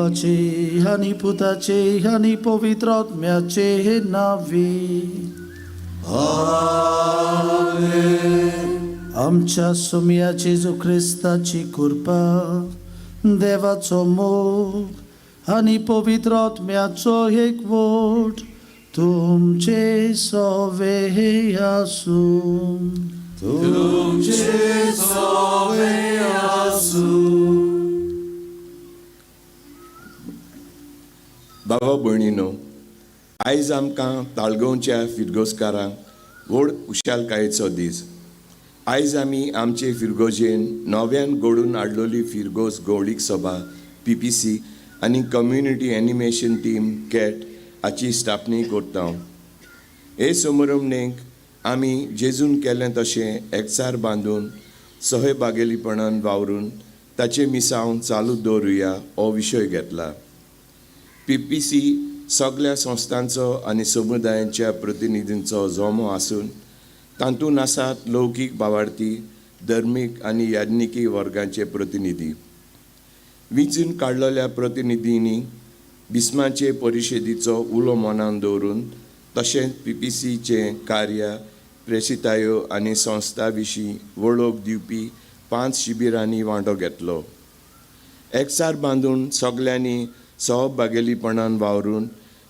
बापाचे आनी पुताचे आनी पवित्र आत्म्याचे नांवे. आमच्या सोम्या जेजू क्रिस्ताची कृपा, देवाचो मोग आनी पवित्र आत्म्याचो एकवट तुमचे सवे आसूं. तुमचे सवे आसूं. बाबा भयणीनो, आयज आमकां ताळगांवच्या फिरगोजकारांक व्हड खुशालकायेचो दीस. आयज आमी आमचे फिरगोजेन नव्यान घडून हाडलेली फिरगोज गवळीक सभा PPC आनी कम्युनिटी एनिमेशन टीम कॅट हाची स्थापणी करता. हे समारंभणेक आमी जेजून केलें तशें एकचार बांदून सहभागेलीपणान वावरून ताचें मिसांव चालू दवरुया हो विशय घेतला. PPC सगळ्या संस्थांचो आनी समुदायांच्या प्रतिनिधींचो जमो आसून तातूंत आसात लौकीक भावार्थी, धर्मीक आनी याज्ञिकी वर्गाचे प्रतिनिधी. विंचून काडलेल्या प्रतिनिधींनी बिस्माचे परिशदेचो उलो मनान दवरून तशेंच PPCचें कार्य, प्रेसितायो आनी संस्था विशीं वळख दिवपी 5 शिबिरांनी वांटो घेतलो. एकचार बांदून सगल्यांनी सहभागेलीपणान वावरून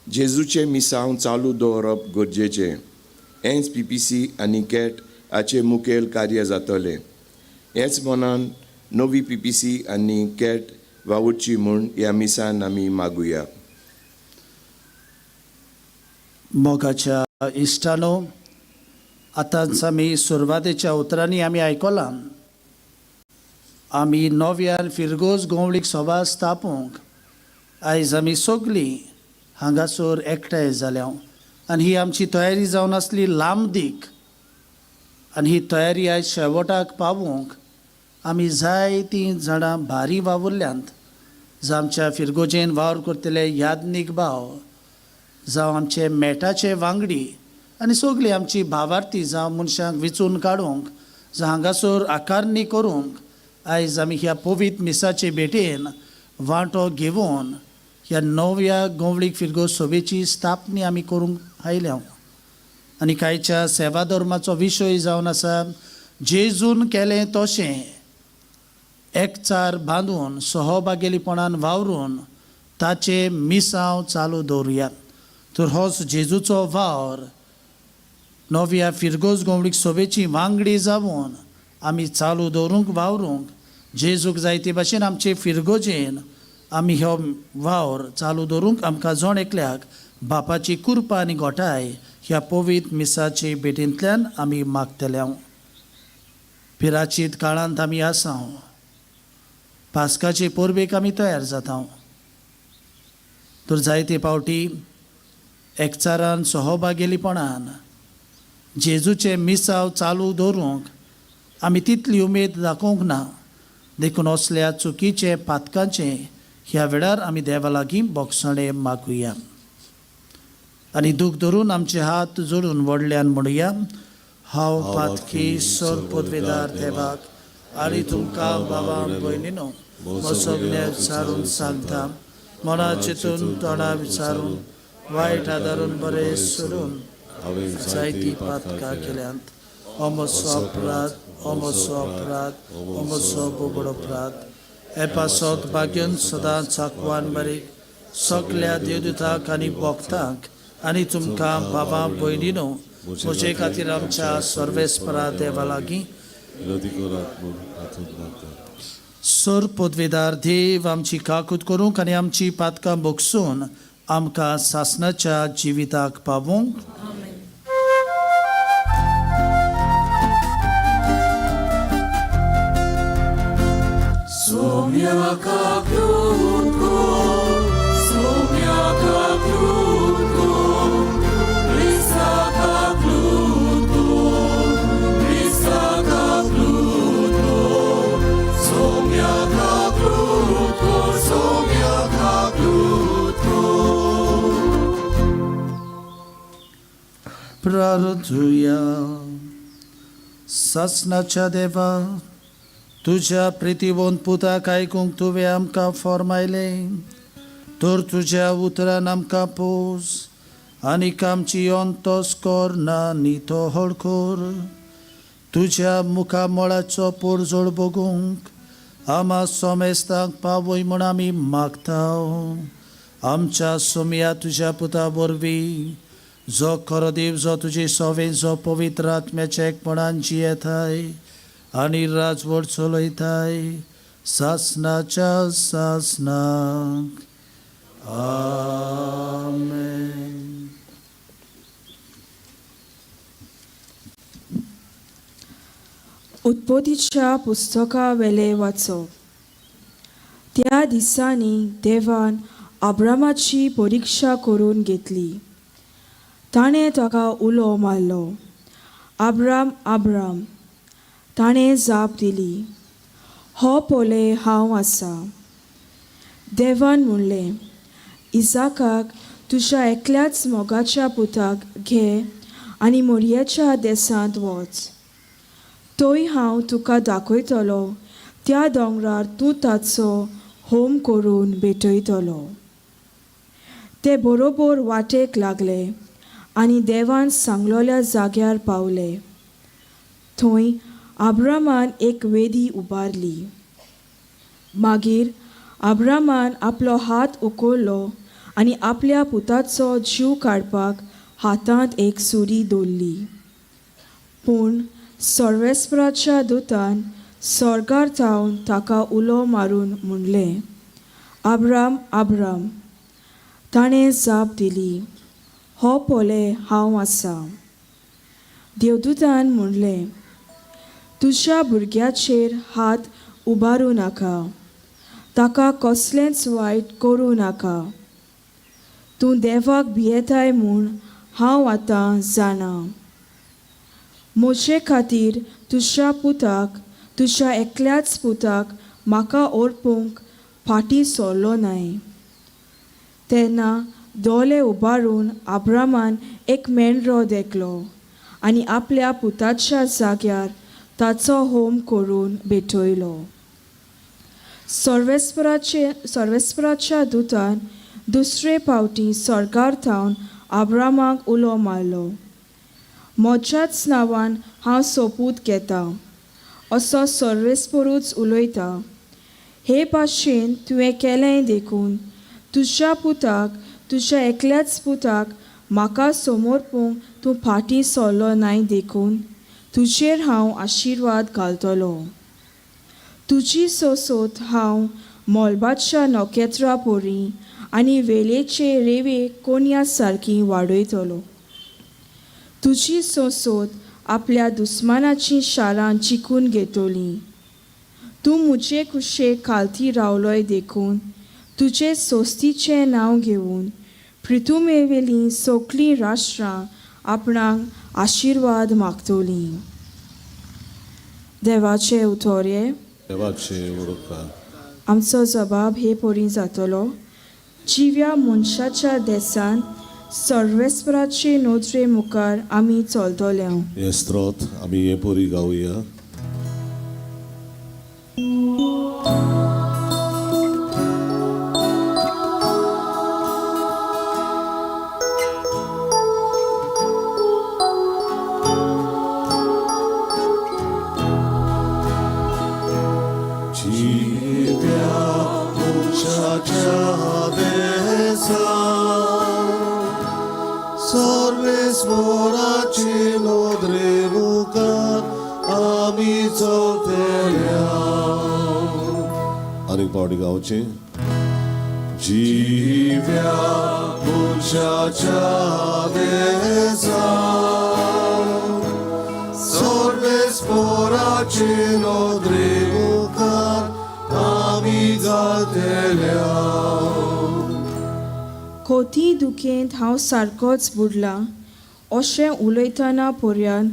जेजूचें मिसांव चालू दवरप गरजेचें. हेंच PPC आनी कॅट हाचें मुखेल कार्य जातलें. हेच मनान नवी PPC आनी कॅट वावुरची म्हूण ह्या मिसान आमी मागुया. मोगाच्या इश्टानो, आतांच आमी सुरवातेच्या उतरांनी आमी आयकलां, आमी नव्यान फिरगोज गोंवळीक सभा स्थापूंक आयज आमी सगलीं हांगासर एकठांय जाल्या आनी ही आमची तयारी जावन आसली लांबदीक आनी ही तयारी आयज शेवटाक पावोवंक आमी जायतीं जाणां भारी वावुरल्यांत. जावं आमच्या फिरगोजेन वावर करतले याज्ञीक भाव, जावं आमचे मेटाचे वांगडी आनी सगळी आमची भावार्थी, जावं मनशांक विचून काडूंक, जावं हांगासर आकारणी करूंक आयज आमी ह्या पवित्र मिसाचे भेटेन वांटो घेवन ह्या नव्या गोंवळीक फिरगोज सभेची स्थापनी आमी करूंक आयल्या. आनी कांयच्या सेवा धर्माचो विशय जावन आसा जेजून केलें तशें एकचार बांदून सहभागेलीपणान वावरून ताचें मिसांव चालू दवरुया. तर होच जेजूचो वावर नव्या फिरगोज गोंवळीक सभेची वांगडी जावन आमी चालू दवरूंक वावरूंक जेजूक जायते भाशेन आमचे फिरगोजेन आमी हो वावर चालू दवरूंक आमकां जण एकल्याक बापाची कृपा आनी घोटाय ह्या पवित्र मिसाचे भेटींतल्यान आमी मागतले. पिराचीत काळांत आमी आसा, पास्काचे परबेक आमी तयार जाता. तर जायते फावटी एकचारान सहभागेलीपणान जेजूचें मिसाव चालू दवरूंक आमी तितली उमेद दाखोवंक ना. देखून असल्या चुकीचे पातकांचे ह्या वेळार आमी देवा लागीं बोगसणें मागुया आनी दूख धरून आमचे हात जोडून व्हडल्यान म्हणुया, हांव पातकी सर पदवेदार देवाक आनी तुमकां बाबा भयणीनो सगळ्या विचारून सांगता, मना चिंतून तोंडा विचारून वायट आदारून बरें सोडून जायती पातकां केल्यांत. अमसो अपराध, अमसो अपराध, अमसो बोबड अपराध. हे पासत भाग्यन सदां चाकवान बारीक सगल्या देवदूताक आनी भक्तांक आनी तुमकां बाबा भयणीनो म्हजे खातीर आमच्या सर्वेस्परा देवा लागीं सर पदवेदार देव आमची काकूत करूंक आनी आमची पातकां भोगसून आमकां सासणाच्या जिविताक पावोवंक. प्रार्थुया. सासणाच्या देवा, तुज्या प्रितीवंत पुताक आयकूंक तुवें आमकां फॉर्मायलें. तर तुज्या उतरान आमकां पोस आनी आमची अंतस करना नितो हळखोर. तुज्या मुखामळाचो पोरजोळ बगूंक आमा सोमेस्तांक पावय म्हूण आमी मागता. आमच्या सोमया तुज्या पुता वरवीं, जो खरो देव, जो तुजे सोवे, जो पवित्र आत्म्याच्या एकपणान जियेताय आनी राजवट चलयताय सासनाच्या सासनाक. आमेन. उत्पत्तीच्या पुस्तका वेले वाचप. त्या दिसांनी देवान अब्रामाची परिक्षा करून घेतली. ताणें ताका उलो मारलो, आब्राम, आब्राम. ताणें जाप दिली, हो पळय हांव आसा. देवान म्हणलें, इजाकाक तुज्या एकल्याच मोगाच्या पुताक घे आनी मोरयेच्या देसांत वच. थंय हांव तुका दाखयतलो त्या दोंगरार तूं ताचो होम करून भेटयतलो. ते बरोबर वाटेक लागले आनी देवान सांगलोल्या जाग्यार पावले. थंय आब्रामान एक वेदी उबारली. मागीर आब्रामान आपलो हात उखल्लो आनी आपल्या पुताचो जीव काडपाक हातांत एक सुरी दवरली. पूण सर्वेस्पराच्या दुतान स्वर्गार थावन ताका उलो मारून म्हणलें, आब्राम, आब्राम. ताणें जाप दिली, हो पळय हांव आसा. देवदूतान म्हणलें, तुज्या भुरग्याचेर हात उबारूं नाका, ताका कसलेंच वायट करूं नाका. तूं देवाक भियेताय म्हूण हांव आतां जाणा. म्हजे खातीर तुज्या पुताक, तुज्या एकल्याच पुताक म्हाका ओरपूंक फाटीं सरलो नाय. तेन्ना दोळे उबारून आब्रामान एक मेंढरो देखलो आनी आपल्या पुताच्या जाग्यार ताचो होम करून भेटयलो. सर्वेस्पराचे सर्वेस्पराच्या दुतान दुसरे फावटी स्वर्गार थावन आब्रामाक उलो मारलो, म्हज्याच नांवान हांव सोपूत घेता, असो सर्वेस्परूच उलयता, हे भाशेन तुवें केलें देखून तुज्या पुताक, तुज्या एकल्याच पुताक म्हाका समर्पूंक तूं फाटीं सरलो नाय देखून तुजेर हांव आशिर्वाद घालतलो. तुजी सोसोत हांव मोलबाच्या नखेत्रां परी आनी वेलेचे रेवे कोनया सारकी वाडयतलो. तुजी सोसोत आपल्या दुस्मानाचीं शारां जिखून घेतली. तूं म्हजे कुशे खालती रावलोय देखून तुजे सोस्तीचें नांव घेवन पृथुमेवेलीं सगळीं राष्ट्रां आपणाक आशिर्वाद मागतलीं. देवाचे उतोरे. देवाचे उडोवपा. आमचो जबाब हे परी जातलो. जिव्या मनशाच्या देसान सर्वेस्पराचे नदरे मुखार आमी चलतले. हे स्त्रोत आमी हे पोरी गावया. जिव्या मनशाच्या देसा सर्वेस्पराचे नदरे मुखार आमी चलतल्या. आनीक पावटी गावचे. जिव्या मनशाच्या देसा सर्वेस्पराचे नदरे मुखार आमी चलतल्या. खोती दुखेंत हांव सारकोच बुडलां अशें उलयतना पर्यान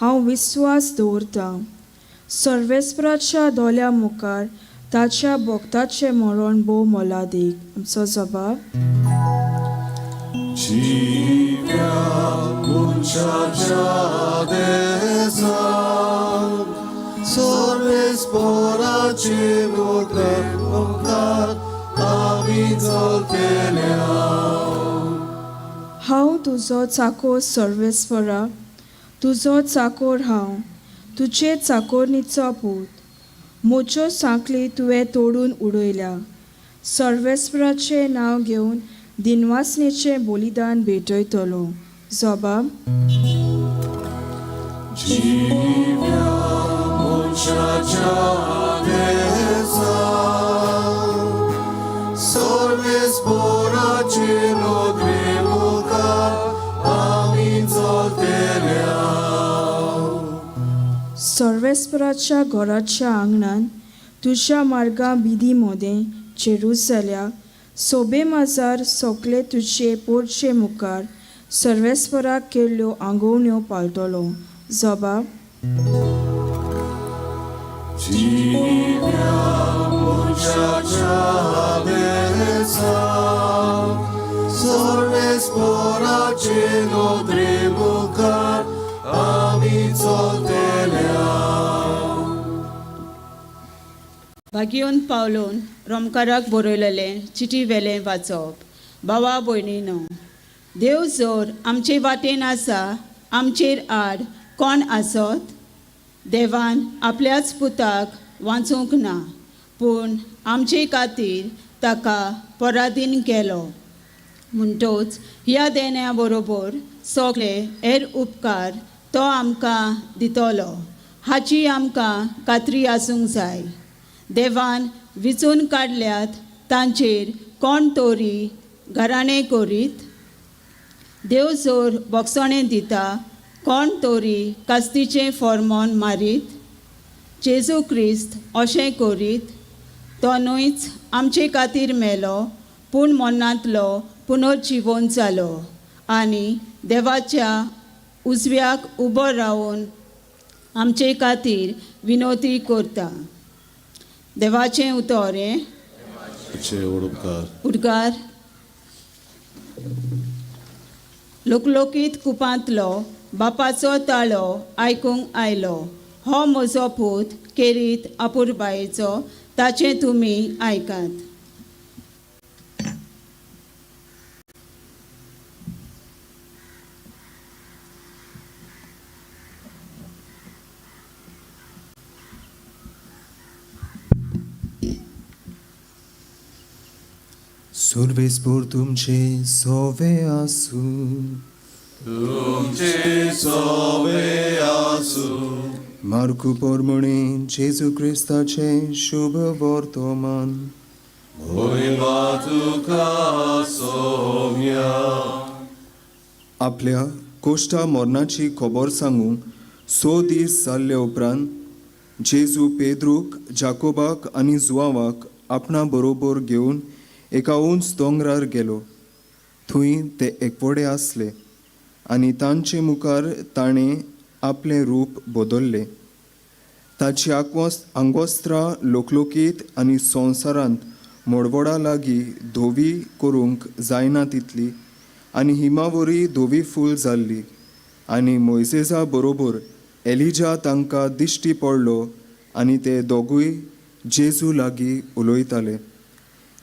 हांव विस्वास दवरतां. सर्वेस्पराच्या दोळ्या मुखार ताच्या भक्ताचें मरण भोव मोलादीक. आमचो जबाब. जिव्या मनशाच्या देसा सर्वेस्पराचे नदरे मुखार आमी चलतल्या. हांव तुजो चाकोर सर्वेस्वरा, तुजो चाकोर हांव, तुजे चाकोरणीचो पूत. म्हज्यो सांखळी तुवें तोडून उडयल्या. सर्वेस्वराचें नांव घेवन दिनवासनेचें बलिदान भेटयतलो. जबाब. जिव्या मनशाच्या देसा सर्वेस्पराचे नदरे मुखार आमी चलतल्या. सर्वेस्पराच्या घराच्या आंगणान तुज्या मार्गां बिदी मोदें जेरुजाल्या सोबे माजार सगळे तुजे पोरचे मुखार सर्वेस्पराक केल्ल्यो आंगोवण्यो पाळटलो. जबाब. जिव्या मनशाच्या देसा सर्वेस्पराचे नदरे मुखार आमी चलतल्या. भाग्योन पावलोन रोमकाराक बरयलेलें चिटी वेलें वाचप. भावा भयणीनो, देव जर आमचे वाटेन आसा, आमचेर आड कोण आसत? देवान आपल्याच पुताक वाचूंक ना, पूण आमचे खातीर ताका पराधीन केलो, म्हणटोच ह्या देण्या बरोबर सगळे हेर उपकार तो आमकां दितलो हाची आमकां खात्री आसूंक जाय. देवान विचून काडल्यात तांचेर कोण तोरी घराणें करीत? देव जोर बोगसणें दिता, कोण तोरी कास्तीचें फॉर्मोन मारीत? जेजू क्रिस्त अशें करीत? तो न्हूच आमचे खातीर मेलो, पूण मरणांतलो पुनर्जिवन जालो आनी देवाच्या उजव्याक उबो रावन आमचे खातीर विनोती करता. देवाचें उतर हें. तुजे उपकार. उडगार. लोकलोकीत कुपांतलो बापाचो ताळो आयकूंक आयलो, हो म्हजो पूत केरीत अपुरबायेचो, ताचें तुमी आयकात. सुर्वेस्पोर तुमचे सोवे आसूं. तुमचे सोवे आसूं. मार्कू पोरमणे जेजू क्रिस्ताचें शुभ वर्तमान. मोहिमा तुका सोम्या. आपल्या कोश्टा मरणाची खबर सांगूंक 6 दीस जाल्ले उपरांत जेजू पेद्रूक, जाकोबाक आनी जुवावाक आपणा बरोबर घेवन एका उंच दोंगरार गेलो. थंय ते एकवडे आसले आनी तांचे मुखार ताणें आपलें रूप बदल्लें. ताची आंगवस्त्रां लोकलोकीत आनी संवसारांत मोडवडा लागीं धवी करूंक जायना तितली आनी हिमावरी धवी फूल जाल्ली. आनी मोयजेजा बरोबर एलिजा तांकां दिश्टी पडलो आनी ते दोगूय जेजू लागीं उलयताले.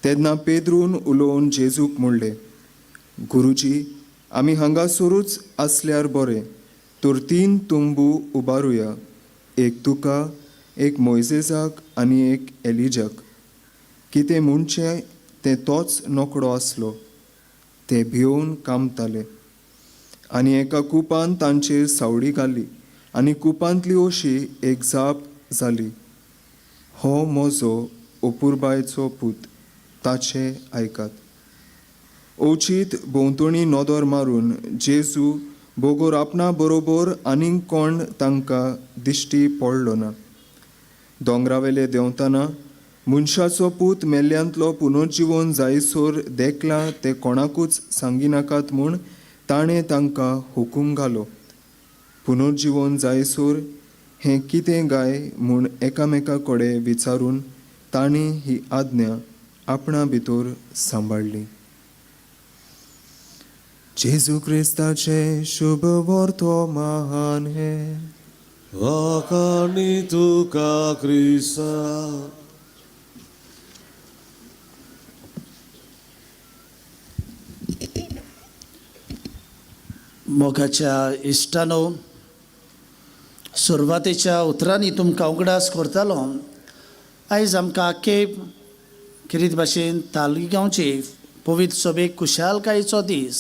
तेन्ना पेद्रून उलोवन जेजूक म्हणलें, गुरुजी, आमी हांगासरूच आसल्यार बरें, तर 3 तुंबू उबारुया, एक तुका, एक मोयजेजाक आनी एक एलिजाक. कितें म्हणचें तें तोच नोकडो आसलो. ते भियोवन कामताले आनी एका कुपान तांचेर सावळी घाली आनी कुपांतली अशी एक जाप जाली, हो म्हजो अपुरबायचो पूत, ताचें आयकात. अवचीत भोंवतणी नदर मारून जेजू बोगोर आपणा बरोबर आनीक कोण तांकां दिश्टी पडलो ना. दोंगरावेले देंवतना मनशाचो पूत मेल्ल्यांतलो पुनर्जिवन जायसर देखला ते कोणाकूच सांगिनाकात म्हूण ताणें तांकां हुकूम घालो. पुनर्जिवन जायसर हें कितें गाय म्हूण एकामेका कडेन विचारून ताणें ही आज्ञा आपणा भितर सांबाळ्ळी. जेजू क्रिस्ताचें शुभ वर्तमान हें. वाखाणी तुका क्रिस्ता. मोगाच्या इश्टानो, सुरवातेच्या उतरांनी तुमकां उगडास करतालो. आयज आमकां आख्खे खेरीत भाशेन तालुगांवचे पवित्र सभेक खुशालकायेचो दीस,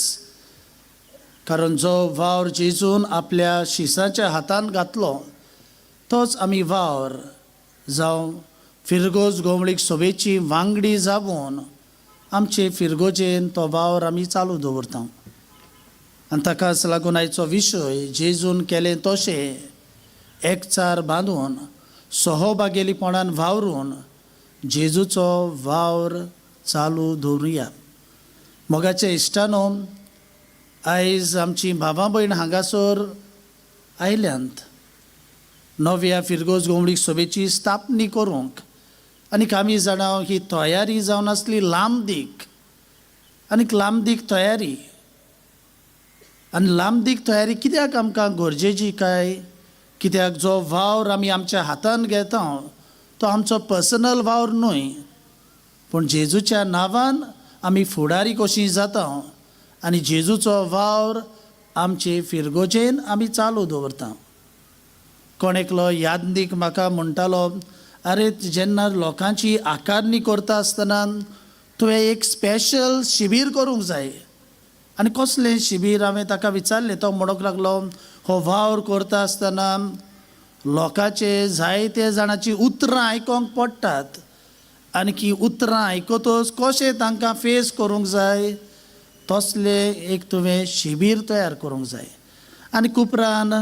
कारण जो वावर जेजून आपल्या शिसाच्या हातान घातलो तोच आमी वावर जावं फिरगोज गोमळीक सभेची वांगडी जावन आमचे फिरगोजेन तो वावर आमी चालू दवरता. आनी ताकाच लागून आयचो विशय जेजून केलें तशें एकचार बांदून सहभागेलीपणान वावरून जेजूचो वावर चालू दवरुया. मोगाच्या इश्टानो, आयज आमची भावा भयण हांगासर आयल्यांत नव्या फिरगोज गोमळीक सभेची स्थापणी करूंक, आनीक आमी जाणा ही तयारी जावन आसली लांबदीक, आनीक लांबदीक तयारी. आनी लांबदीक तयारी कित्याक आमकां गरजेची काय? कित्याक जो वावर आमी आमच्या हातान घेता तो आमचो पर्सनल वावर न्हय, पूण जेजूच्या नांवान आमी फुडारी कशी जाता आनी जेजूचो वावर आमचे फिरगोजेन आमी चालू दवरता. कोण एकलो यादनीक म्हाका म्हणटालो, आरे जेन्ना लोकांची आकारणी करता आसतना तुवें एक स्पेशल शिबीर करूंक जाय. आनी कसलें शिबीर हांवें ताका विचारलें. तो म्हणूंक लागलो, हो वावर करता आसतना लोकांचे जायते जाणांची उतरां आयकोंक पडटात, आनी की उतरां आयकतच कशें तांकां फेस करूंक जाय तसलें एक तुवें शिबीर तयार करूंक जाय. आनी उपरांत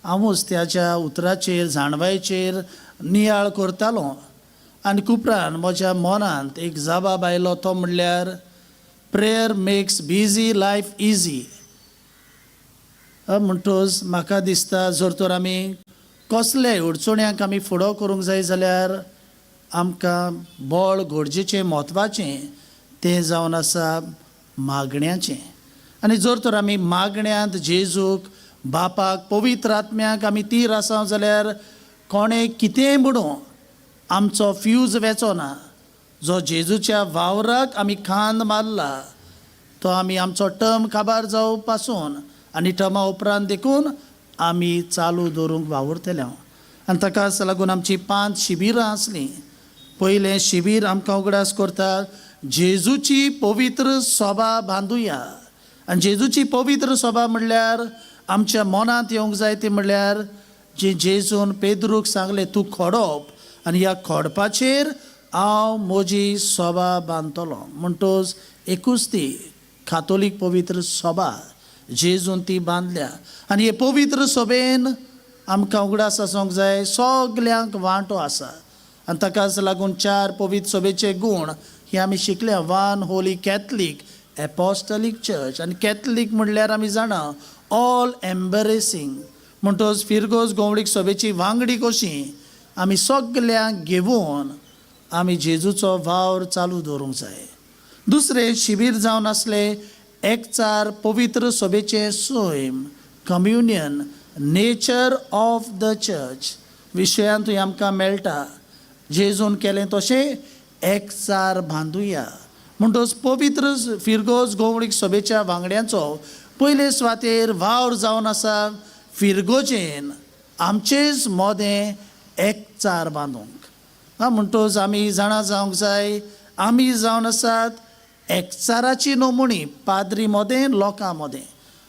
हांवूच त्याच्या उतराचेर जाणवायचेर नियाळ करतालो, आनी उपरांत म्हज्या मनांत एक जबाब आयलो, तो म्हणल्यार prayer makes busy life easy. म्हणटच म्हाका दिसता जर तर आमी कसलेय अडचण्यांक आमी फुडो करूंक जाय जाल्यार आमकां बळ गरजेचें म्हत्वाचें तें जावन आसा मागण्याचें. आनी जर तर आमी मागण्यांत जेजूक बापाक पवित्र आत्म्याक आमी तीर आसा जाल्यार कोणें कितेंय म्हणूं आमचो फ्यूज वेचो ना. जो जेजूच्या वावराक आमी खांद मारला तो आमी आमचो टर्म काबार जावं पासून आनी टर्मा उपरांत देखून आमी चालू दवरूंक वावुरतले. आनी ताकाच लागून आमची 5 शिबिरां आसलीं. पयलें शिबीर आमकां उगडास करता जेजूची पवित्र सभा बांदुया. आनी जेजूची पवित्र सभा म्हणल्यार आमच्या मनांत येवंक जाय ती म्हणल्यार जे जेजून पेद्रूक सांगलें तूं खोडप आनी ह्या खोडपाचेर हांव म्हजी सभा बांदतलो. म्हणटच एकूच ती कातोलीक पवित्र सभा जेजून ती बांदल्या. आनी हे पवित्र सभेन आमकां उगडास आसूंक जाय सगल्यांक वांटो आसा. आनी ताकाच लागून 4 पवित्र सभेचे गूण हे आमी शिकले. 1 होली कॅथलीक एपोस्टलीक चर्च. आनी कॅथलीक म्हणल्यार आमी जाणा ऑल एम्बरेसींग. म्हणटच फिरगोज गोवळीक सभेची वांगडी कशी आमी सगल्यांक घेवन आमी जेजूचो वावर चालू दवरूंक जाय. दुसरें शिबीर जावन आसलें एकचार पवित्र सभेचें सैम, communion, nature of the church विशयांतूय आमकां मेळटा. जेजून केलें तशें एकचार बांदुया. म्हणटच पवित्र फिरगोज गोवळीक सभेच्या वांगड्यांचो पयले सुवातेर वावर जावन आसा फिरगोजेन आमचेच मोदें एकचार बांदूंक. आं, म्हणटच आमी जाणा जावंक जाय आमी जावन आसात एकचाराची नमुणी पाद्री मोदें लोकां मोदें.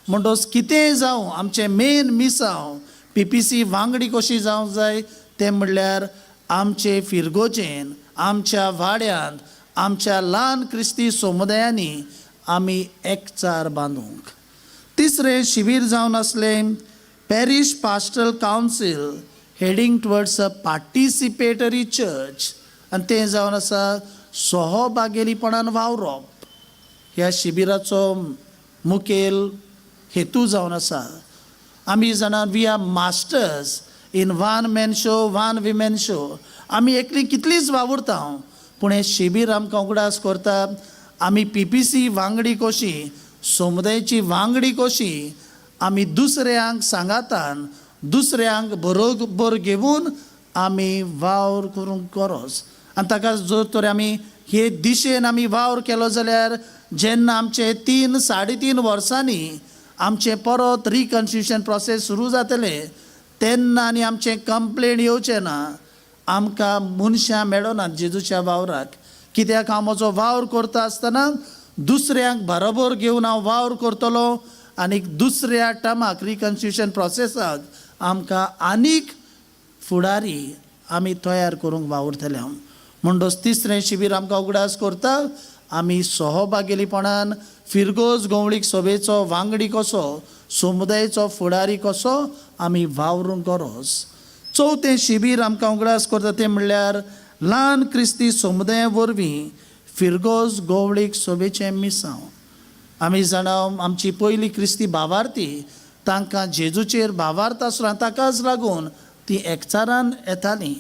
म्हणटच कितेंय जावं आमचें मेन मिसांव पीपीसी वांगडी कशी जावंक जाय तें म्हणल्यार आमचे फिरगोजेन आमच्या वाड्यांत आमच्या ल्हान क्रिस्ती समुदायांनी आमी एकचार बांदूंक. तिसरें शिबीर जावन आसलें parish pastoral council heading towards a participatory church. आनी तें जावन आसा सहभागेलीपणान वावरप. ह्या शिबिराचो मुखेल हेतू जावन आसा आमी जाणा we are masters in one man show, one women show. आमी एकली कितलीच वावुरता पूण हें शिबीर आमकां उगडास करता आमी पीपीसी वांगडी कशी समुदायाची वांगडी कशी आमी दुसऱ्यांक सांगातान दुसऱ्यांक बरोबर घेवन आमी वावर करूंक गरज. आनी ताका जर तर आमी हे दिशेन आमी वावर केलो जाल्यार जेन्ना आमचे 3-3.5 वर्सांनी आमचें परत रिकन्स्टिट्युशन प्रोसेस सुरू जातलें तेन्ना आनी आमचें कंप्लेन येवचें ना. आमकां मनशां मेळनात जेजूच्या वावराक, कित्याक हांव म्हजो वावर करता आसतना दुसऱ्यांक बरोबर घेवन हांव वावर करतलो आनी दुसऱ्या टर्माक रिकन्स्टिट्युशन प्रोसेसाक आमकां आनीक फुडारी आमी तयार करूंक वावुरतले हांव. म्हणटच तिसरें शिबीर आमकां उगडास करता आमी सहभागेलीपणान फिरगोज गवळीक सभेचो वांगडी कसो, समुदायेचो फुडारी कसो आमी वावरूंक गरज. चवथें शिबीर आमकां उगडास करता तें म्हणल्यार ल्हान क्रिस्ती समुदाया वरवीं फिरगोज गवळीक सभेचें मिसांव. आमी जाणा आमची पयली क्रिस्ती भावार्थी तांकां जेजूचेर भावार्थ आसलो आनी ताकाच लागून ती एकचारान येतालीं,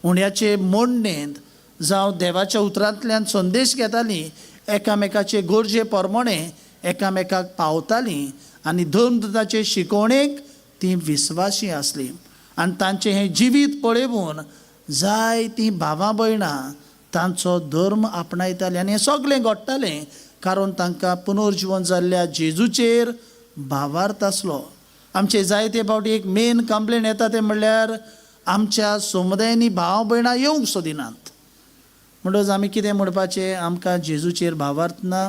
उण्याचे मोडणेंत जावं देवाच्या उतरांतल्यान संदेश घेतालीं, एकामेकाचे गरजे प्रमाणे एकामेकाक पावतालीं आनी धर्मदूताचे शिकवणेक तीं विस्वाशी आसलीं. आनी तांचें हें जिवीत पळोवन जायतीं भावां भयणां तांचो धर्म आपणायतालीं आनी हें सगळें घडटालें कारण तांकां पुनर्जिवन जाल्ल्या जेजूचेर भावार्थ आसलो. आमचे जायते फावटी एक मेन कंप्लेन येता तें म्हणल्यार आमच्या समुदायांनी भाव भयणां येवंक सोदिनात. म्हणटकच आमी कितें म्हणपाचें, आमकां जेजूचेर भावार्थ ना.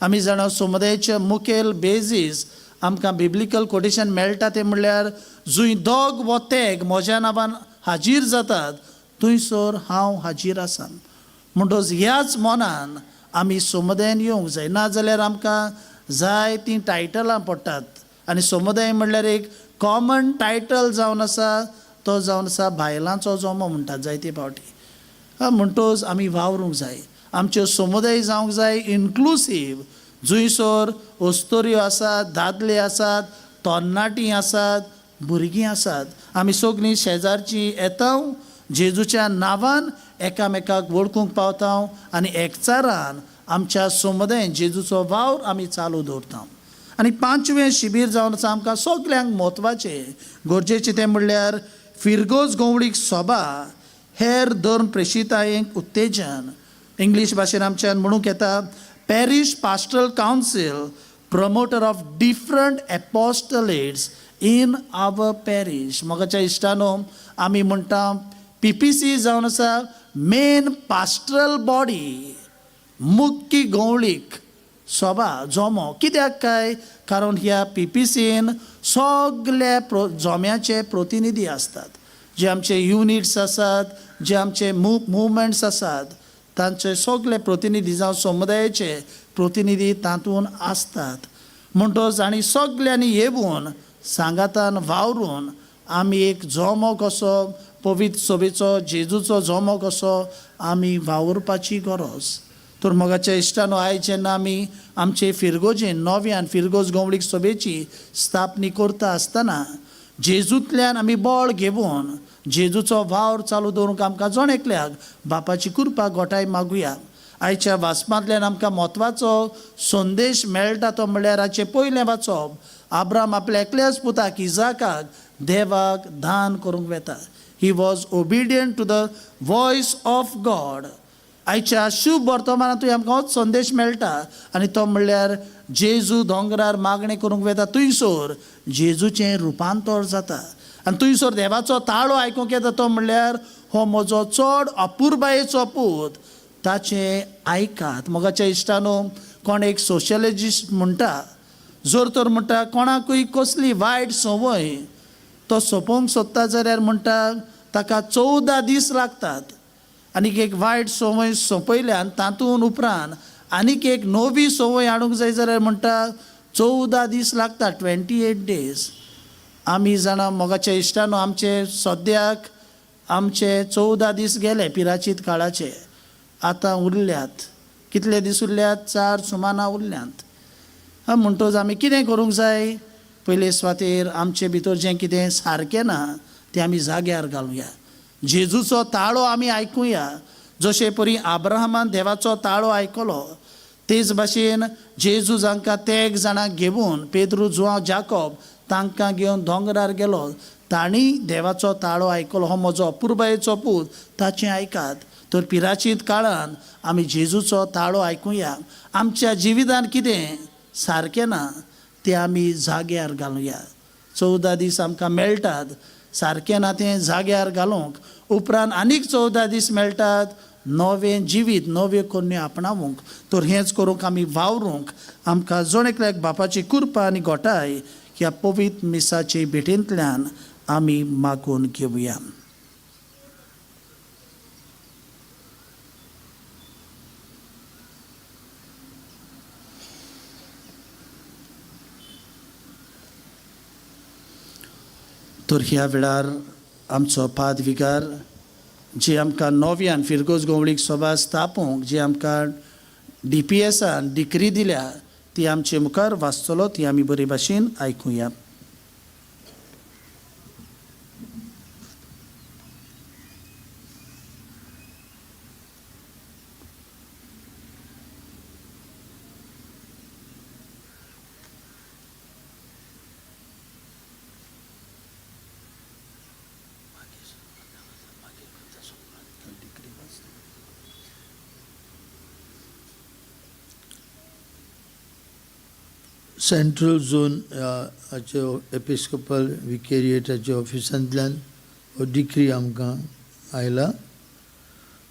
आमी जाणा समुदायाचे मुखेल बेजीस आमकां बिब्लिकल कोटेशन मेळटा तें म्हणल्यार जंय दोग वो तेग म्हज्या नांवान हाजीर जातात थंयसर हांव हाजीर आसा. म्हणटकच ह्याच मनान आमी समुदायान येवंक जाय, नाजाल्यार आमकां जाय तीं टायटलां पडटात आनी समुदाय म्हणल्यार एक कॉमन टायटल जावन आसा, तो जावन आसा बायलांचो जमो म्हणटात जायते फावटी. म्हणटकच आमी वावरूंक जाय, आमच्यो समुदाय जावंक जाय इन्क्लुसीव, जंयसर अस्तोऱ्यो आसात, दादले आसात, तरणाटीं आसात, भुरगीं आसात. आमी सगळीं शेजारचीं येता, जेजूच्या नांवान एकामेकाक वळखूंक पावता आनी एकचारान आमच्या समुदायेन जेजूचो वावर आमी चालू दवरता. आनी पांचवें शिबीर जावन आसा आमकां सगल्यांक म्हत्वाचें गरजेचें तें म्हणल्यार फिरगोज गवळीक सभा हेर धर्म प्रेशितायेंक उत्तेजन. इंग्लीश भाशेन आमच्यान म्हणूंक येता parish pastoral council promoter of different apostolates in our parish. मोगाच्या इश्टानो, आमी म्हणटा पी पी सी जावन आसा मेन पास्टरल बॉडी, मुख्य गवळीक सभा जमो. कित्याक काय? कारण ह्या पी पी सीन सगळे जम्याचे प्रतिनिधी आसतात, जे आमचे युनिट्स आसात, जे आमचे मुवमेंट्स आसात तांचे सगळे प्रतिनिधी जावं समुदायाचे प्रतिनिधी तातूंत आसतात. म्हणटकच आनी सगल्यांनी येवन सांगातान वावरून आमी एक जमो कसो पवित्र सभेचो जेजूचो जमो कसो आमी वावुरपाची गरज. तर मोगाच्या इश्टानो, आयज जेन्ना आमी आमचे फिरगोजेन नव्यान फिरगोज गवळीक सभेची स्थापनी करता आसतना जेजूंतल्यान आमी बळ घेवन जेजूचो वावर चालू दवरूंक आमकां जण एकल्याक बापाची कृपा गोठाय मागुया. आयच्या वाचपांतल्यान आमकां म्हत्वाचो संदेश मेळटा तो म्हणल्यार आयचें पयलें वाचप, आब्राम आपल्या एकल्याच पुताक इजाकाक देवाक दान करूंक वेता. He was obedient to the voice of God. आयच्या शुभ वर्तमानांतूय आमकां होच संदेश मेळटा आनी तो म्हणल्यार जेजू दोंगरार मागणें करूंक वेता थंयसर जेजूचें रुपांतर जाता आनी थंयसर देवाचो ताळो आयकूंक येता तो म्हणल्यार हो म्हजो चड अपुरबायेचो पूत, ताचें आयकात. मोगाच्या इश्टानो, कोण एक सोशलॉजिस्ट म्हणटा, जर तर म्हणटा कोणाकूय कसली वायट संवय तो सोंपोवंक सोदता जाल्यार म्हणटा ताका 14 दीस लागतात, आनीक एक वायट संवय सोंपयल्यान तातूंत उपरांत आनीक एक नवी संवय हाडूंक जाय जाल्यार म्हणटा 14 दीस लागता, 28 डेज. आमी जाणा मोगाच्या इश्टानो, आमचे सद्याक आमचे 14 दीस गेले पिराचीत काळाचे, आतां उरल्यात कितले दीस उरल्यात? 4 सुमाना उरल्यात. म्हणटकच आमी कितें करूंक जाय? पयले सुवातेर आमचे भितर जें कितें सारकें ना तें आमी जाग्यार घालुया, जेजूचो ताळो आमी आयकुया. जशे परी आब्राहामान देवाचो ताळो आयकलो तेच भाशेन जेजू जांकां तेग जाणांक घेवन पेद्रू, जुआंव, जाकोब तांकां घेवन दोंगरार गेलो, तांणी देवाचो ताळो आयकलो, हो म्हजो अपुरबायेचो पूत, ताचें आयकात. तर पिराचीत काळान आमी जेजूचो ताळो आयकुया. आमच्या जिवितान कितें सारकें ना तें तें आमी जाग्यार घालुया. 14 दीस आमकां मेळटात सारकें ना तें जाग्यार घालूंक, उपरांत आनीक 14 दीस मेळटात नवें जिवीत नव्यो करण्यो आपणावूंक. तर हेंच करूंक आमी वावरूंक आमकां जण एकल्याक बापाची कृपा आनी गोठाय ह्या पवित्र मिसाचे भेटेंतल्यान आमी मागून घेवया. तर ह्या वेळार आमचो पाद विगार जी आमकां नव्यान फिरगोज गोवळीक सभा स्थापूंक जी आमकां DPSान डिक्री दिल्या ती आमचे मुखार वाचतलो, ती आमी बरे भाशेन आयकुया. सेंट्रल झोन हाचे एपिस्कोपल विकेरिएटाच्या ऑफिसांतल्यान हो डिक्री आमकां आयला.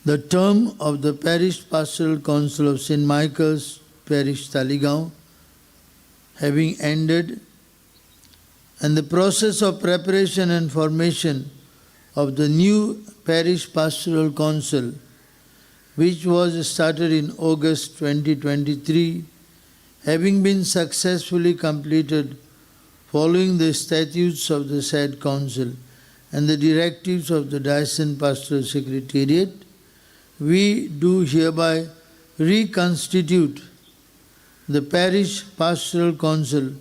The term of the parish pastoral council of Saint Michael's parish Taleigao having ended and the process of preparation and formation of the new parish pastoral council, which was started in August 2023, having been successfully completed following the statutes of the said council and the directives of the Diocesan Pastoral Secretariat, we do hereby reconstitute the Parish Pastoral Council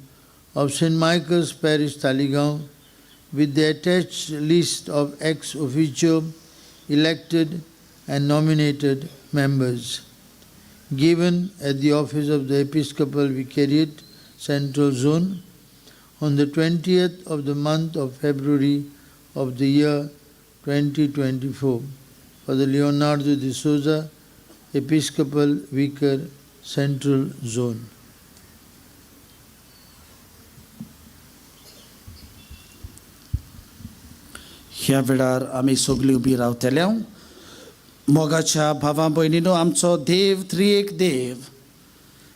of St. Michael's Parish, Taleigao, with the attached list of ex officio elected and nominated members, given at the office of the Episcopal Vicariate, Central Zone, on the 20th of the month of February of the year 2024, for the Leonardo de Souza, Episcopal Vicar, Central Zone. ह्या वेळार आमी सगळीं उबी रावतले. मोगाच्या भावा भयणीनो, आमचो देव त्रिएक देव.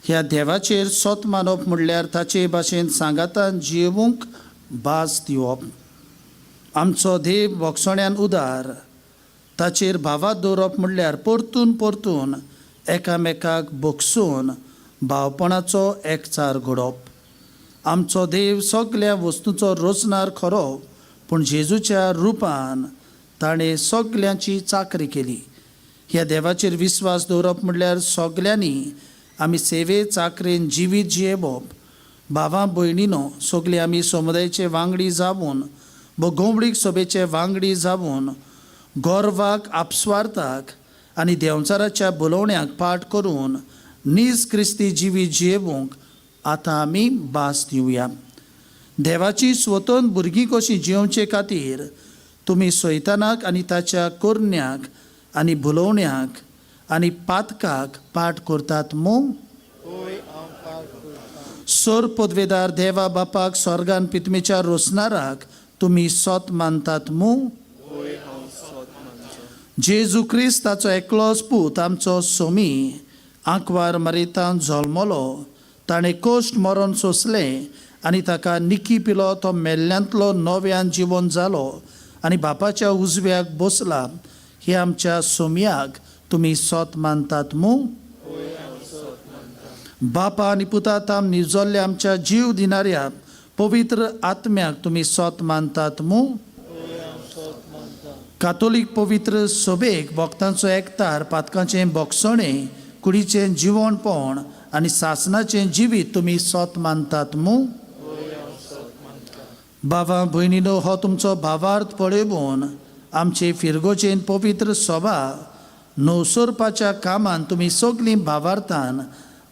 ह्या देवाचेर सोत मानप म्हणल्यार ताचे भाशेन सांगातान जियोवंक भास दिवप. आमचो देव भोगसण्यान उदार, ताचेर भावात दवरप म्हणल्यार परतून परतून एकामेकाक भोगसून भावपणाचो एकचार घडोवप. आमचो देव सगल्या वस्तूचो रोचणार खरो, पूण जेजूच्या रुपान ताणें सगल्यांची चाकरी केली. ह्या देवाचेर विस्वास दवरप म्हणल्यार सगल्यांनी आमी सेवे चाकरेन जिवीत जियेवप. भावां भयणीनो, सगळीं आमी समुदायाचे वांगडी जावन भोगोवणीक सभेचे वांगडी जावन गोरवाक आपस्वार्थाक आनी देंवचाराच्या बोलोवण्याक पाठ करून नीज क्रिस्ती जिवीत जियेवंक आतां आमी भास दिवया. देवाची स्वतंत्र भुरगीं कशीं जियोवचे खातीर तुमी सैतानाक आनी ताच्या करण्याक आनी भुलोवण्याक आनी पातकाक पाठ करतात मू? सोर पदवेदार देवा बापाक स्वर्गान पितमेच्या रोसनाराक तुमी सोत मानतात मू? जेजू क्रिस्त ताचो एकलोच पूत आमचो सोमी आंकवार मरेतान जल्मलो, ताणें कश्ट मरण सोंसलें आनी ताका निकी पिलो, तो मेल्ल्यांतलो नव्यान जिवन जालो आनी बापाच्या उजव्याक बसला. हे आमच्या सोमयाक तुमी सोत मानतात मू? बापा आनी पुता ताम निजोल्ल्या आमच्या जीव दिणाऱ्या पवित्र आत्म्याक तुमी सोत मानतात मू? कातोलीक पवित्र सभेक भक्तांचो एकतार, पातकांचें भोगसणें, कुडीचें जिवणपण आनी सासनाचें जिवीत तुमी सोत मानतात मू? बाबा भयणीनो, हो तुमचो भावार्थ पळोवन आमचे फिरगोचेन पवित्र सभा नवसरपाच्या कामान तुमी सगळीं भावार्थान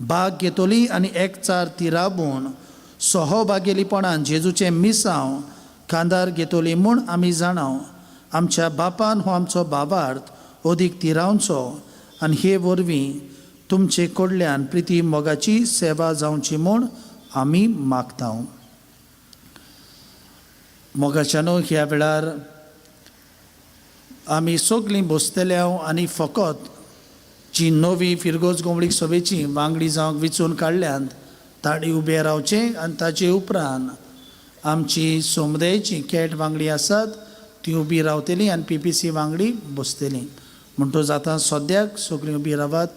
भाग घेतली आनी एकचार तिराबून सहभागेलीपणान जेजूचें मिसांव कांदार घेतली म्हूण आमी जाणाव. आमच्या बापान हो आमचो भावार्थ अदीक तिरावचो आनी हे वरवीं तुमचे कडल्यान प्रिती मोगाची सेवा जावची म्हूण आमी मागता. मोगाच्यानो, ह्या वेळार आमी सगळीं बसतले आनी फकत जी नवी फिरगोज गोमळीक सभेची वांगडी जावंक विचून काडल्यांत तांणी उबें रावचें आनी ताचे उपरांत आमची समुदायेची कॅट वांगडी आसात ती उबी रावतली आनी पीपीसी वांगडी बसतली. म्हणटकच आतां सद्याक सगळीं उबी रावात.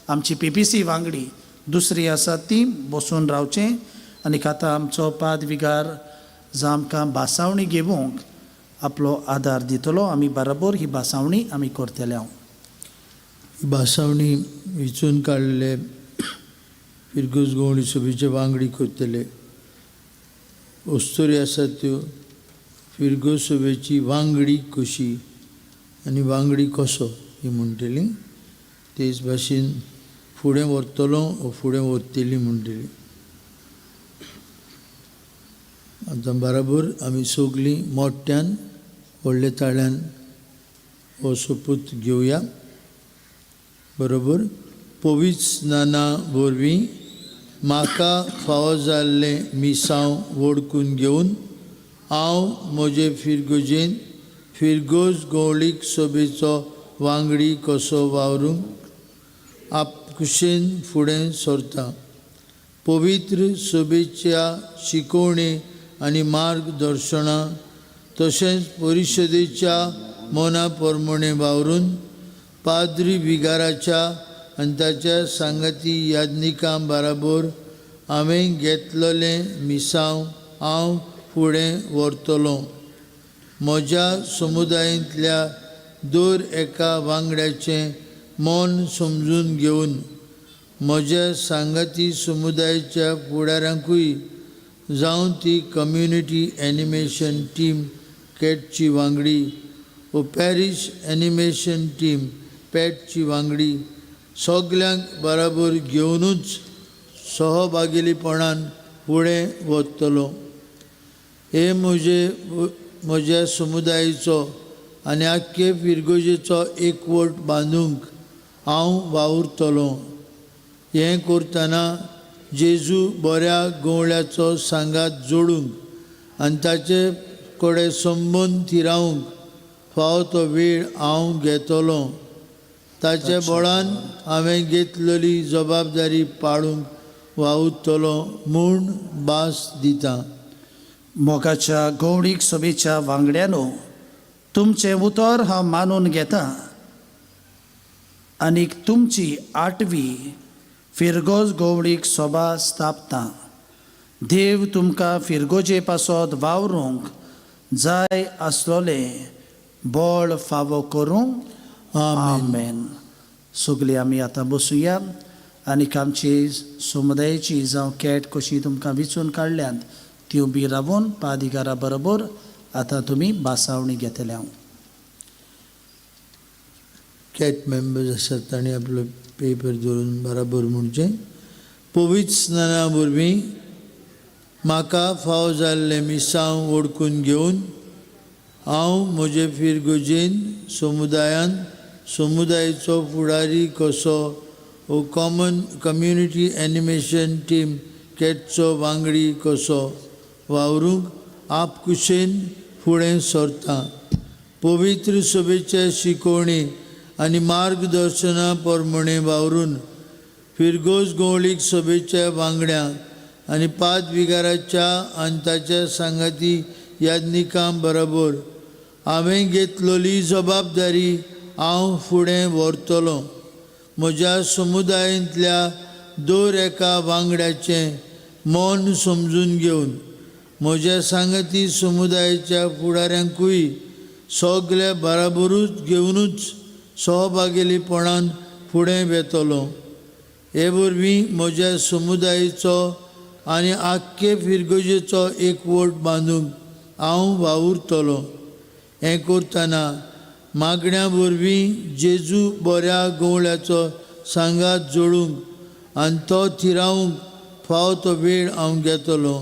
आमची पीपीसी वांगडी दुसरी आसात ती बसून रावचें आनी आतां आमचो पाद विगार जावं आमकां भासावणी घेवंक आपलो आदार दितलो. आमी बराबर ही भासावणी आमी करतले. हांव ही भासावणी विचून काडलेले फिरगूज गोवणी सभेचे वांगडी करतले. अस्तोरी आसात त्यो फिरगोज सभेची वांगडी कशी आनी वांगडी कसो ही म्हणटली. तेच भाशेन फुडें व्हरतलो वो फुडें व्हरतली म्हणटली. आतां बराबर आमी सगळीं मोठ्यान व्हडल्या ताळ्यान हो सोपूत घेवया. बरोबर. पवित्र स्नाना वरवीं म्हाका फावो जाल्लें मिसांव वडकून घेवन हांव म्हजे फिरगोजेन फिरगोज गवळीक सोबेचो वांगडी कसो वावरूंक आपकुशेन फुडें सरता. पवित्र सोबेच्या शिकोवणे आनी मार्गदर्शना तशेंच परिशदेच्या मना प्रमाणें वावरून पाद्री विगाराच्या आनी ताच्या सांगाती याज्ञिकां बराबर हांवें घेतलेलें मिसांव हांव फुडें व्हरतलो. म्हज्या समुदायांतल्या दर एका वांगड्याचें मन समजून घेवन म्हज्या सांगाती समुदायाच्या फुडाऱ्यांकूय जावं ती कम्युनिटी एनिमेशन टीम कॅटची वांगडी वो पॅरीश एनिमेशन टीम पॅटची वांगडी सगल्यांक बराबर घेवनूच सहभागीपणान फुडें वतलो. हे म्हजे म्हज्या समुदायाचो आनी आख्खे फिरगोजेचो एकवट बांदूंक हांव वावुरतलो. हें करतना जेजू बऱ्या गवळ्याचो सांगात जोडूंक आनी ताचे कडेन संबंद थिरावंक फावो तो वेळ हांव घेतलो. ताच्या बळान हांवें घेतलेली जबाबदारी पाळूंक वावुरतलो म्हूण भास दिता. मोगाच्या गवळीक सभेच्या वांगड्यानो, तुमचें उतर हांव मानून घेता आनीक तुमची आठवी फिरगोज गवळीक सभा स्थापता. देव तुमकां फिरगोजे पासत वावरूंक जाय आसलोलें बळ फावो करूं. आमेन. सगळीं आमी आतां बसुया आनीक आमची समुदायेची जावं कॅट कशी तुमकां विचून काडल्यांत ती उबी रावून पादिगारा बरोबर आतां तुमी भासावणी घेतले. हांव कॅट मेंबर्स आसात तांणी आपलो पेपर धरून बराबर म्हणचें. पवित्र स्नाना वरवीं म्हाका फावो जाल्लें मिसांव वडकून घेवन हांव म्हजे फिरगोजेन समुदायान समुदायाचो फुडारी कसो वो कॉमन कम्युनिटी एनिमेशन टीम कॅटचो वांगडी कसो वावरूंक आपकुशेन फुडें सरता. पवित्र सभेचे शिकोवणी आनी मार्गदर्शना प्रमाणें वावरून फिरगोज गवळीक सभेच्या वांगड्यांक आनी पाद विगाराच्या आनी ताच्या सांगाती याज्ञिकां बरोबर हांवें घेतलेली जबाबदारी हांव फुडें व्हरतलो. म्हज्या समुदायांतल्या दर एका वांगड्याचें मन समजून घेवन म्हज्या सांगाती समुदायाच्या फुडाऱ्यांकूय सगल्या बराबरूच घेवनूच सहभागीपणान फुडें वेतलो. हे वरवीं म्हज्या समुदायाचो आनी आख्खे फिरगोजेचो एकवट बांदूंक हांव वावुरतलो. हें करतना मागण्या वरवीं जेजू बऱ्या गवळ्याचो सांगात जोडूंक आनी तो थिरावंक फावो तो वेळ हांव घेतलो.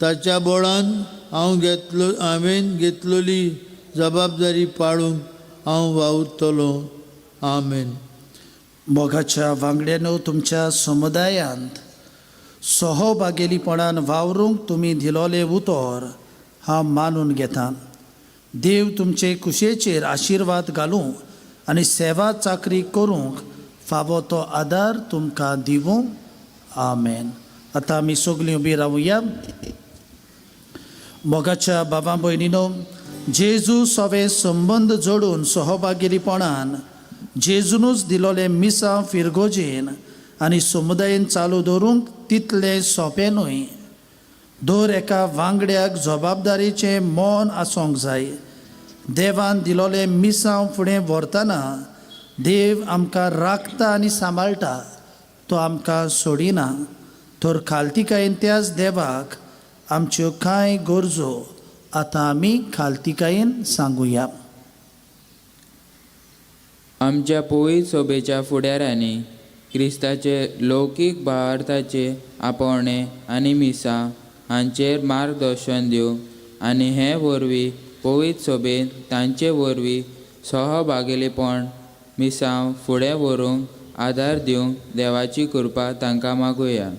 ताच्या बळान हांव घेतलो हांवें घेतलेली जबाबदारी पाळूंक हांव वावुरतलो. आमेन. मोगाच्या वांगड्यानो, तुमच्या समुदायांत सहभागेलीपणान वावरूंक तुमी दिलोलें उतर हांव मानून घेतां. देव तुमचे कुशेचेर आशिर्वाद घालूं आनी सेवा चाकरी करूंक फावो तो आदार तुमकां दिवूं. आमेन. आतां आमी सगळीं उबी रावया. मोगाच्या बाबा भयणीनो, जेजू सवे संबंद जोडून सहभागीपणान जेजूनूच दिलोलें मिसांव फिरगोजेन आनी समुदायेन चालू दवरूंक तितलें सोंपें न्हय. दर एका वांगड्याक जबाबदारीचें मन आसूंक जाय. देवान दिलोलें मिसांव फुडें व्हरतना देव आमकां राखता आनी सांबाळटा, तो आमकां सोडिना. तर खालतिकायेन त्याच देवाक आमच्यो कांय गरजो आतां आमी खालतिकायेन सांगुया. आमच्या पवित्र सोबेच्या फुडाऱ्यांनी क्रिस्ताचे लौकीक भावार्थाचे आपोवणे आनी मिसां हांचेर मार्गदर्शन दिवंक आनी हे वरवीं पवित्र सोबेन तांचे वरवीं सहभागेलीपण मिसांव फुडें व्हरूंक आदार दिवंक देवाची कृपा तांकां मागुया.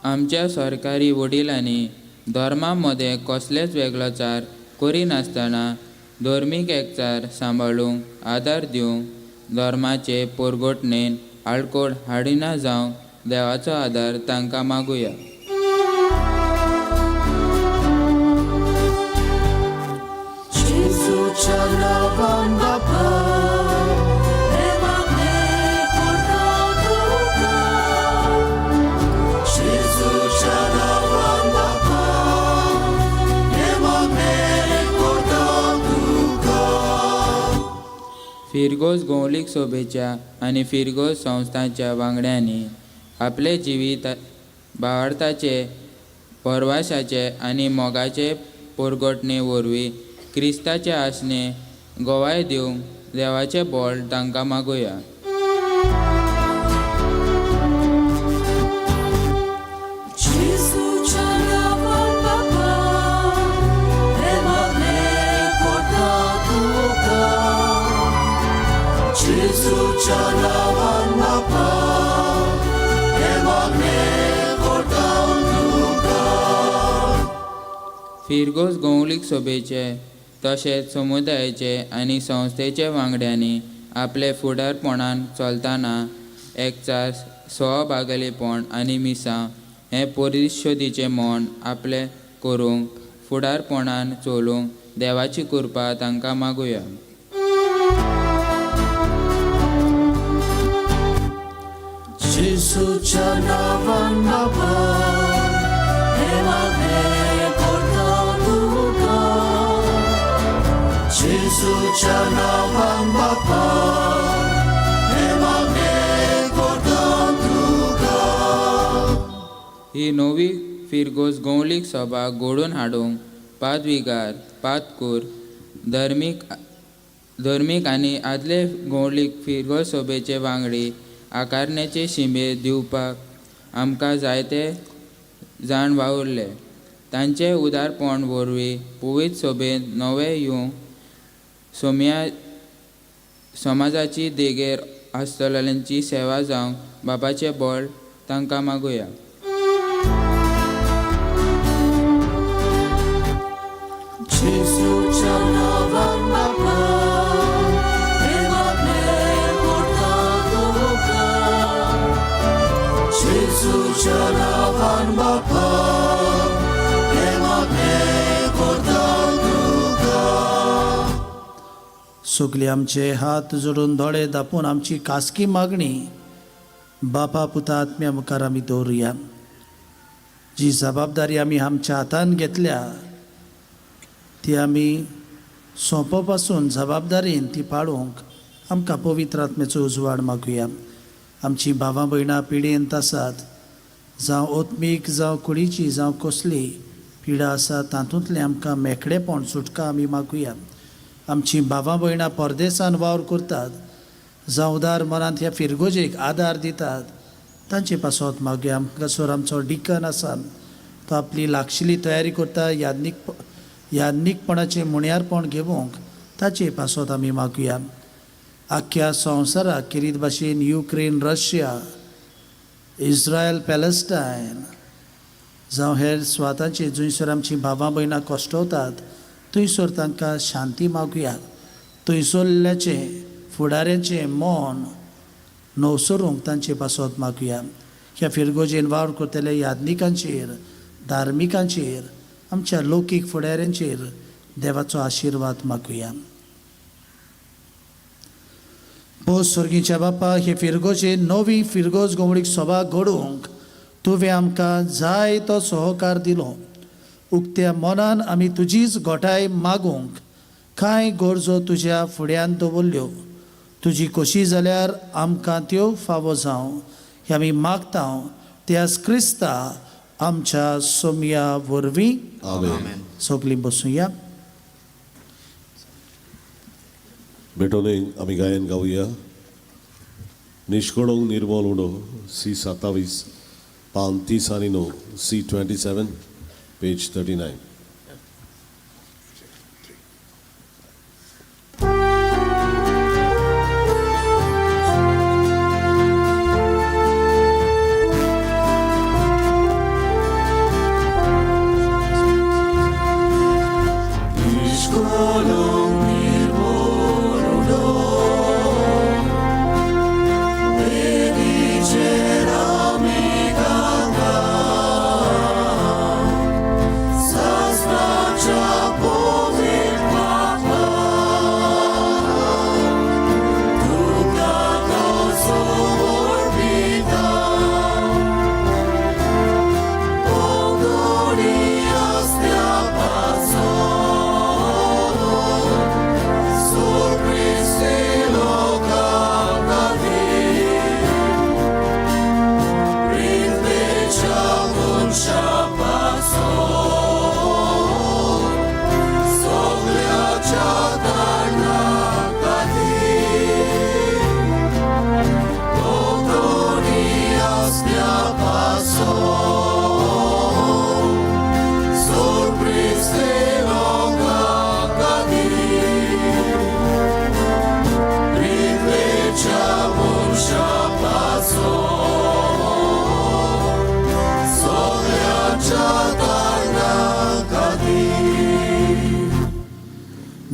आमच्या सरकारी वडिलांनी धर्मा मदें कसलेच वेगळोचार करिनासतना धर्मीक एकचार सांबाळूंक आदार दिवंक धर्माचे पोरगोटणेन आडकोळ हाडिना जावंक देवाचो आदार तांकां मागुया. फिरगोज गोवलीक सोबेच्या आनी फिरगोज संस्थांच्या वांगड्यांनी आपले जिवीत भावार्थाचे परवाशाचे आनी मोगाचे पोरगोटणे वरवीं क्रिस्ताचे आसणे गोवाय दिवंक देवाचें बळ तांकां मागुया. फिरगोज गोवलीक सोबेचे तशेंच समुदायाचे आनी संस्थेचे वांगड्यांनी आपले फुडारपणान चलतना एकचार सहभागीपण आनी मिसां हें परिशोदीचें मन आपलें करूंक फुडारपणान चलूंक देवाची कृपा तांकां मागुया. जेजूच्या नांवान बापा हें मागणें करता तुका. जेजूच्या नांवान बापा हें मागणें करता तुका. ही नवी फिरगोज गोवलीक सभा घडोवन हाडूंक पादविगार, पादकूर, धर्मीक आनी आदले गोवलीक फिरगोज सभेचे वांगडी आकारण्याचे शिमे दिवपाक आमकां जायते जाण वावुरले. तांचे उदारपण वरवीं पवित्र सभेंत नवे येवंक सोम्या समाजाची देगेर आसतल्यांची सेवा जावंक बापाचें बळ तांकां मागुया. जेजूच्या नांवान बापा हें मागणें करता तुका. जेजूच्या नांवान बापा हें मागणें करता तुका. सगळे आमचे हात जोडून दोळे दापून आमची खासगी मागणी बापा पुता आत्म्या मुखार आमी दवरुया. जी जबाबदारी आमी आमच्या हातान घेतल्या ती आमी सोंपो पासून जबाबदारीन ती पाळूंक आमकां पवित्र आत्म्याचो उजवाड मागुया. आमची भावां भयणां पिडेंत आसात, जावं ओत्मीक जावं कुडीची जावं कसली पिडा आसा तातूंतलें आमकां मेकळेपण सुटका आमी मागुया. आमची भावां भयणां परदेसान वावर करतात जावं उदार मनांत ह्या फिरगोजेक आदार दितात तांचे पासत मागया. हांगासर आमचो डिकन आसा, तो आपली लागशिल्ली तयारी करता याज्ञीकपणाचें मुण्यारपण घेवंक, ताचे पासत आमी मागया. आख्ख्या संवसाराक खेरीत भाशेन युक्रेन, रशिया, इस्रायल, पॅलेस्टायन जावं हेर स्वातांचे जंयसर आमची भावां भयणां कश्टवतात थंयसर तांकां शांती मागया. थंयसरल्याचें फुडाऱ्यांचें मन नवसरूंक तांचे पासत मागया. ह्या फिरगोजेन वावर करतल्या याज्ञिकांचेर, धार्मिकांचेर, आमच्या लौकीक फुडाऱ्यांचेर देवाचो आशिर्वाद मागुया. बोस स्वर्गीच्या बापा, हे फिरगोजे नवी फिरगोज गोमडीक सभा घडोवंक तुवें आमकां जाय तो सहकार दिलो. उक्त्या मनान आमी तुजीच घोटाय मागूंक कांय गरजो तुज्या फुड्यान दवरल्यो. तुजी खोशी जाल्यार आमकां त्यो फावो जावं हे आमी मागता त्यास क्रिस्ता आमच्या सोमया वरवीं. आमेन. सगलीं बसुया. भेटोने आमी गायन गावया निश्कोडोंक निर्मोल उडो सी 27 पान 30 आनी 9 सी 27 पेज 39.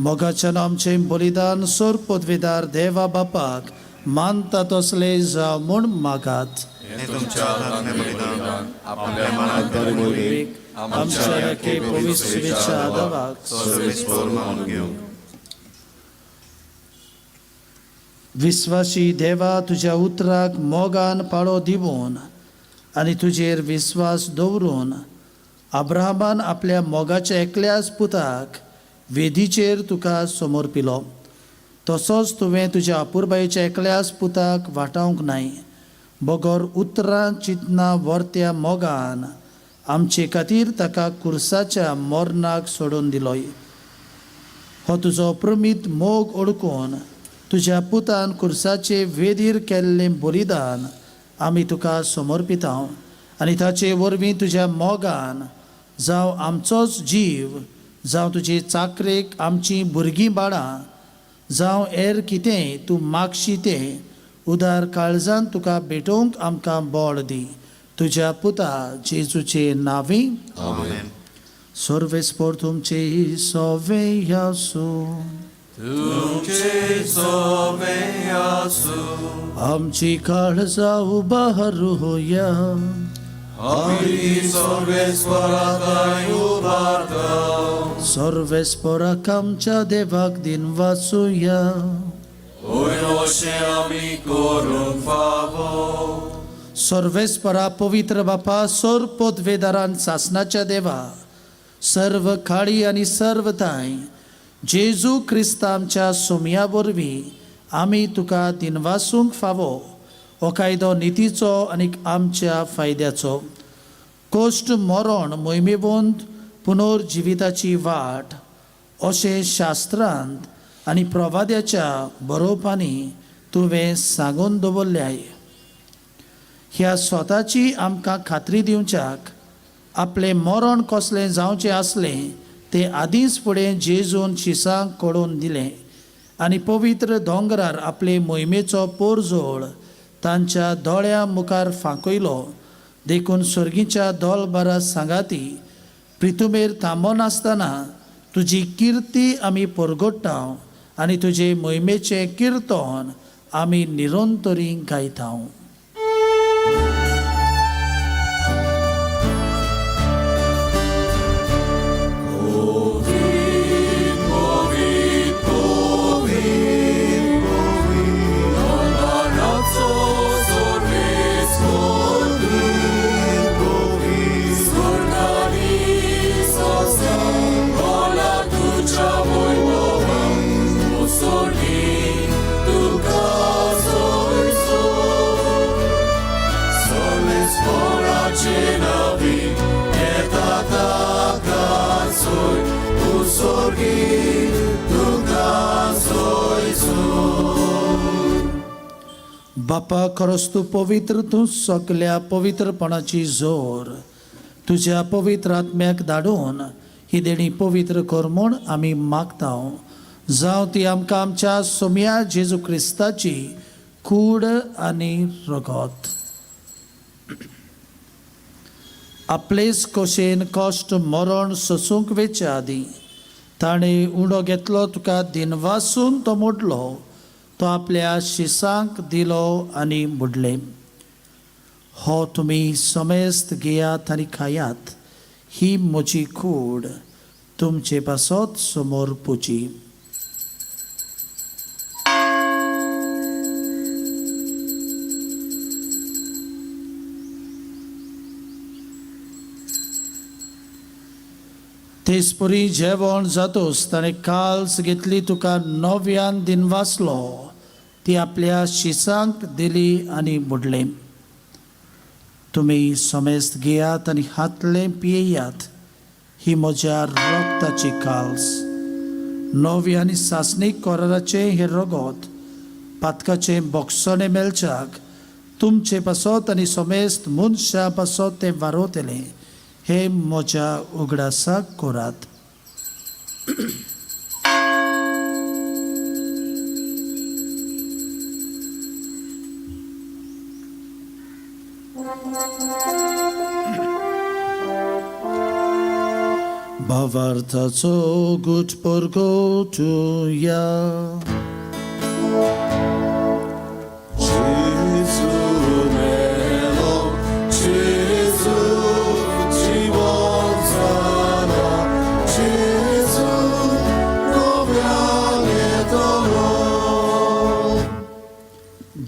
मोगाच्यान आमचें बलिदान सोर पदवीदार देवा बापाक मानता तसले जावं म्हूण मागात. आमच्या एके पवित्र आदावाक विस्वासी देवा, तुज्या उतराक मोगान पाळो दिवन आनी तुजेर विस्वास दवरून अब्राहमान आपल्या मोगाच्या एकल्याच पुताक वेदीचेर तुका समर्पिलो. तसोच तुवें तुज्या अपुरबायेच्या एकल्याच पुताक वाटावंक नाय, बगर उतरां चिंतना वर्त्या मोगान आमचे खातीर ताका कुर्साच्या मरणाक सोडून दिलोय. हो तुजो प्रमीत मोग ओळखून तुज्या पुतान कुर्साचे वेदीर केल्लें बलिदान आमी तुका समर्पिता आनी ताचे वरवीं तुज्या मोगान जावं आमचोच जीव, जावं तुजे चाकरेक आमचीं भुरगीं बाळां, जावं हेर कितेंय तूं मागशी तें उदार काळजान तुका भेटोवंक आमकां बळ दी. तुज्या पुता जेजूचे नांवी. आमेन. सर्वेस्पोर तुमचे सोवे आसूं. आमची काळजां उबारुया. सर्वेस्पोराक आमच्या देवाक दिन वाचुया. सर्वेस्परा पवित्र बापा, सोर पदवेदारान सासनाच्या देवा, सर्व खाडी आनी सर्व ताय जेजू क्रिस्ता आमच्या सोमया वरवीं आमी तुका दिनवासूंक फावो हो कायदो नितीचो आनी आमच्या फायद्याचो. कोश्ट मरण मोहिमेवंत पुनर्जिविताची वाट अशें शास्त्रांत आनी प्रवाद्याच्या बरोवपांनी तुवें सांगून दवरल्याय. ह्या स्वताची आमकां खात्री दिवच्याक आपलें मरण कसलें जावचें आसलें तें आदींच फुडें जेजून शिसांक कळोवन दिलें आनी पवित्र दोंगरार आपले मोहिमेचो पोरजोळ तांच्या दोळ्यां मुखार फांकयलो. देखून सर्गीच्या दोलबारा सांगाती प्रितुमेर थांबनासतना तुजी किर्ती आमी परगट्टा आनी तुजे मोहिमेचें किर्तन आमी निरंतरी गायता. बापा खरोच तूं पवित्र, तूं सगल्या पवित्रपणाची जोर तुज्या पवित्र आत्म्याक धाडून ही देणी पवित्र कर म्हूण आमी मागता. जावं ती आमकां आमच्या सोम्या जेजू क्रिस्ताची कूड आनी रगत. आपलेच कशेन कश्ट मरण सोसूंक वेचे आदीं ताणें उंडो घेतलो, तुका दिनवासून तो मोडलो, तो आपल्या शिसांक दिलो आनी म्हणलें, हो तुमी समेस्त घेयात आनी खायात, ही म्हजी कूड तुमचे पासत समोर पुजी. तेचपरी जेवण जातोच ताणें काल्स घेतली, तुका नव्यान दिनवासलो, ती आपल्या शिसांक दिली आनी म्हणलें, तुमी समेस्त घेयात आनी हातलें पियेयात, ही म्हज्या रक्ताची काल्स. नवी आनी सासणीक कराराचें हें रगत पातकाचें बोगसणें मेळच्याक तुमचे पासत आनी समेस्त मनशां पासत तें वारोवतलें, हे म्हज्या उगडासाक करात. भावार्थाचो गुट परगटुया.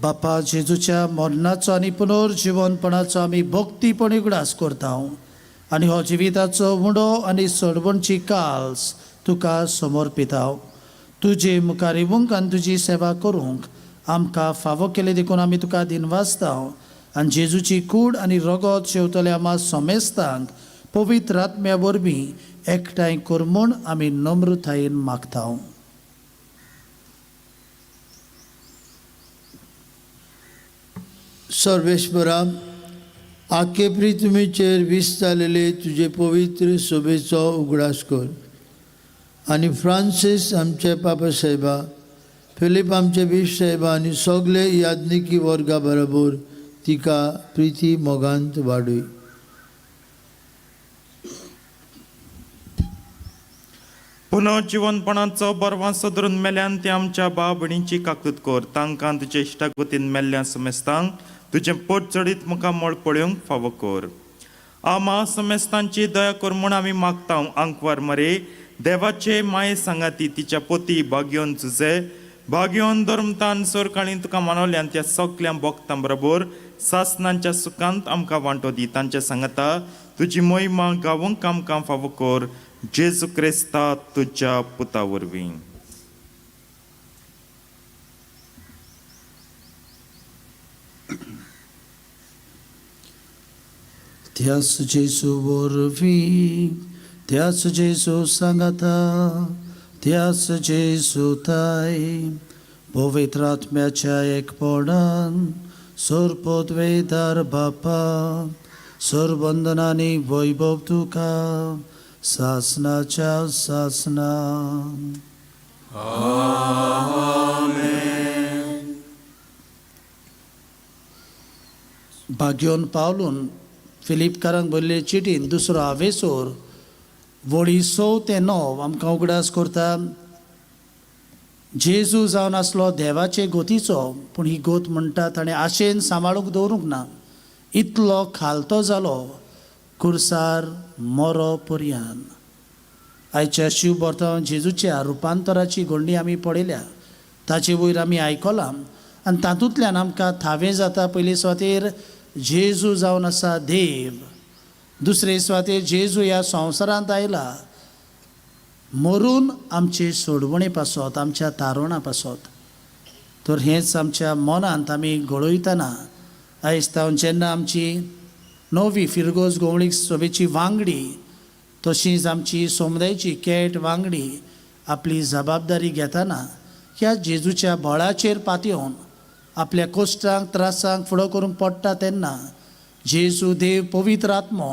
बापा जेजूच्या मरणाचो आनी पुनर्जिवनपणाचो आमी भक्तीपणी उगडास करता आनी हो जिविताचो उंडो आनी सोडवणची काल्स तुका समर्पिता. तुजे मुखार येवंक आनी तुजी सेवा करूंक आमकां फावो केले देखून आमी तुका दिनवासता आनी जेजूची कूड आनी रगत शेवतले आमा समेस्तांक पवित्र आत्म्या वरवीं एकठांय कर म्हूण आमी नम्रतायेन मागता. सर्वेश्वरा, आखे पृथ्वीचेर विस्तारलेले तुजे पवित्र सोबेचो उगडास कर आनी फ्रांसीस आमचे पापा साहेबा, फिलीप आमचे बीफ साहेबा आनी सगळे याज्ञिकी वर्गा बरोबर तिका प्रिती मोगांत वाडय. पुनर्जिवनपणाचो बरवां सदरून मेल्यान ते आमच्या भाव भयणींची काकूत कर, तांकां तुजे इश्टागतीन मेल्ल्या समेस्तांक तुजें पोट चडीत मुखामळ पळोवंक फावो कर. आमा समेस्तांची दया कर म्हूण आमी मागता. आंकवार मरे देवाचे माये सांगाती तिच्या पोती भाग्योन तुजे भाग्योन धर्मतान सरकाळीन तुका मानवल्यान त्या सगल्या भक्तां बरोबर सासनांच्या सुखांत आमकां वांटो दी. तांच्या सांगाता तुजी मोहिमा गावंक आमकां फावो कर, जेजू क्रिस्ता तुज्या पुता वरवीं. त्याच जेजू वरवीं, त्याच जेजू सांगाता, त्याच जेजूताय पवित्र आत्म्याच्या एकपणान सोरपोतवेदार बापा सरबंदनानी वैभव तुका सासनाच्या सासना. भाग्योन पावलून फिलिपकारांक बरयल्ले चिटीन दुसरो आवेसोर वळी 6 ते 9 आमकां उगडास करता. जेजू जावन आसलो देवाचे गोतीचो, पूण ही गोत म्हणटा ताणें आशेन सांबाळूंक दवरूंक ना, इतलो खालतो जालो कुर्सार मरो पर्यान. आयच्या शिव बोर्तांव जेजूच्या रुपांतराची गोंडी आमी पळयल्या, ताचे वयर आमी आयकलां आनी तातूंतल्यान आमकां थावें जाता. पयले सुवातेर जेजू जावन आसा देव, दुसरे सुवातेर जेजू ह्या संवसारांत आयला मरून आमचे सोडवणे पासत, आमच्या तारुणा पासत. तर हेंच आमच्या मनांत आमी घडयतना आयज तावन जेन्ना आमची नवी फिरगोज गोवळीक सभेची वांगडी तशींच आमची समुदायाची केट वांगडी आपली जबाबदारी घेतना ह्या जेजूच्या बळाचेर पातयेवन आपल्या कोश्टांक त्रासांक फुडो करूंक पडटा तेन्ना जेजू देव पवित्र आत्मो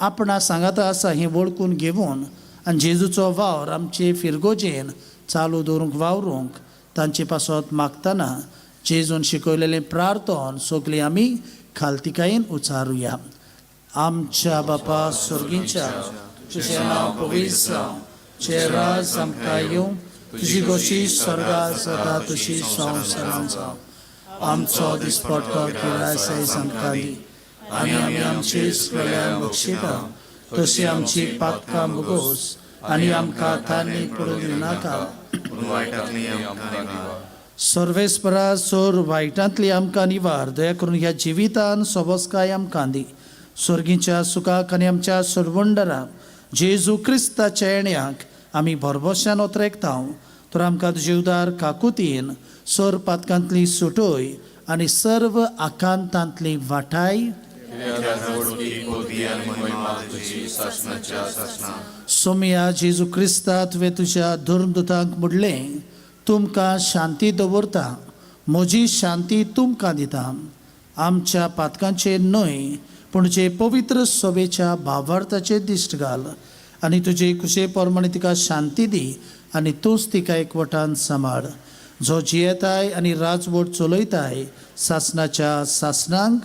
आपणा सांगाता आसा हें वळखून घेवन आनी जेजूचो वावर आमचे फिरगोजेन चालू दवरूंक वावरूंक तांचे पासत मागतना जेजून शिकयलेलें प्रार्थन सगळीं आमी खालतिकायेन उचारुया. आमच्या बापा स्वर्गीच्या, तुजें नांव पवित्र जावं, तुजें राज आमकां येवं, तुजी गोशी स्वर्गार जाता तशी संवसारांत जावं. आमचो दिसपट्टो किराय आमकां दी आनी आमी आमचे सगळ्यांक बक्षिता तशी आमची पातकां मुगोस आनी आमकां तांणी पडून दिवनाका. सर्वेस्परा सोर वायटांतली आमकां निवार, दया करून ह्या जिवितान सोबसकाय आमकां दी. स्वर्गीच्या सुखाक आनी आमच्या सरवंडरा जेजू क्रिस्ताच्या येण्याक आमी भरभोश्यान ओतरेकता. तर आमकां तुजे उदार काकुतीन सोर पातकांतली सुटोय आनी सर्व आकांतांतली वाटाय. सोमया जेजू क्रिस्ता, तुवें तुज्या धर्मदुतांक म्हणलें, तुमकां शांती दवरता, म्हजी शांती तुमकां दिता. आमच्या पातकांचेर न्हय पूण जे पवित्र सभेच्या भावार्थाचेर दिश्ट घाल आनी तुजे कुशे प्रमाणे तिका शांती दी आनी तूंच तिका एकवटान सांबाळ, जो जियेताय आनी राजवट चलयताय सासनाच्या सासनांक.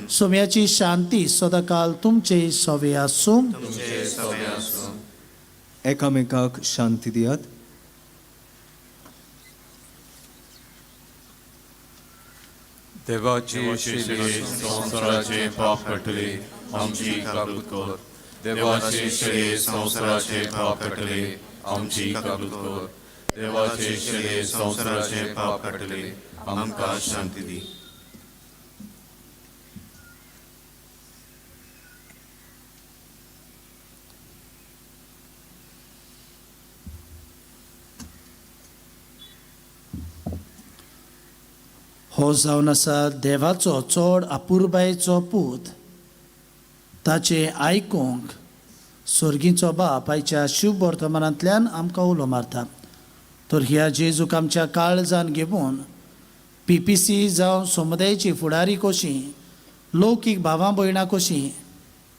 सोम्याची शांती सदांकाल तुमचे सवे आसूं. एकामेकाक शांती दियात. देवाची शिरे संवसाराचे पाप काडटले आमची काकूत कर. देवाची शिरे संवसाराचे पाप काडटले आमची काकूत कर. देवाचे शिरे संवसाराचे पाप काडटले आमकां शांती दी. हो जावन आसा देवाचो चड अपुरबायेचो पूत, ताचें आयकूंक स्वर्गीचो बाप आयच्या शुभ वर्तमानांतल्यान आमकां उलो मारता. तर ह्या जेजूक आमच्या काळजान घेवन पीपीसी जावं समुदायाची फुडारी कशी, लौकीक भावां भयणां कशी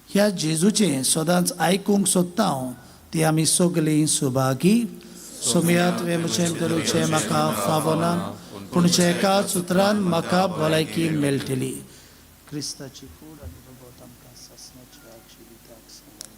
ह्या जेजूचें सदांच आयकूंक सोदता हांव, ती आमी सगळीं सुभागी. सोमयात तुवें म्हजें करूचें म्हाका फावना, पूण एकाच उतरान म्हाका भलायकी मेळटली. क्रिस्ताची कूड आनी रगत आमकां सासणाच्या जिविताक सांबाळूं.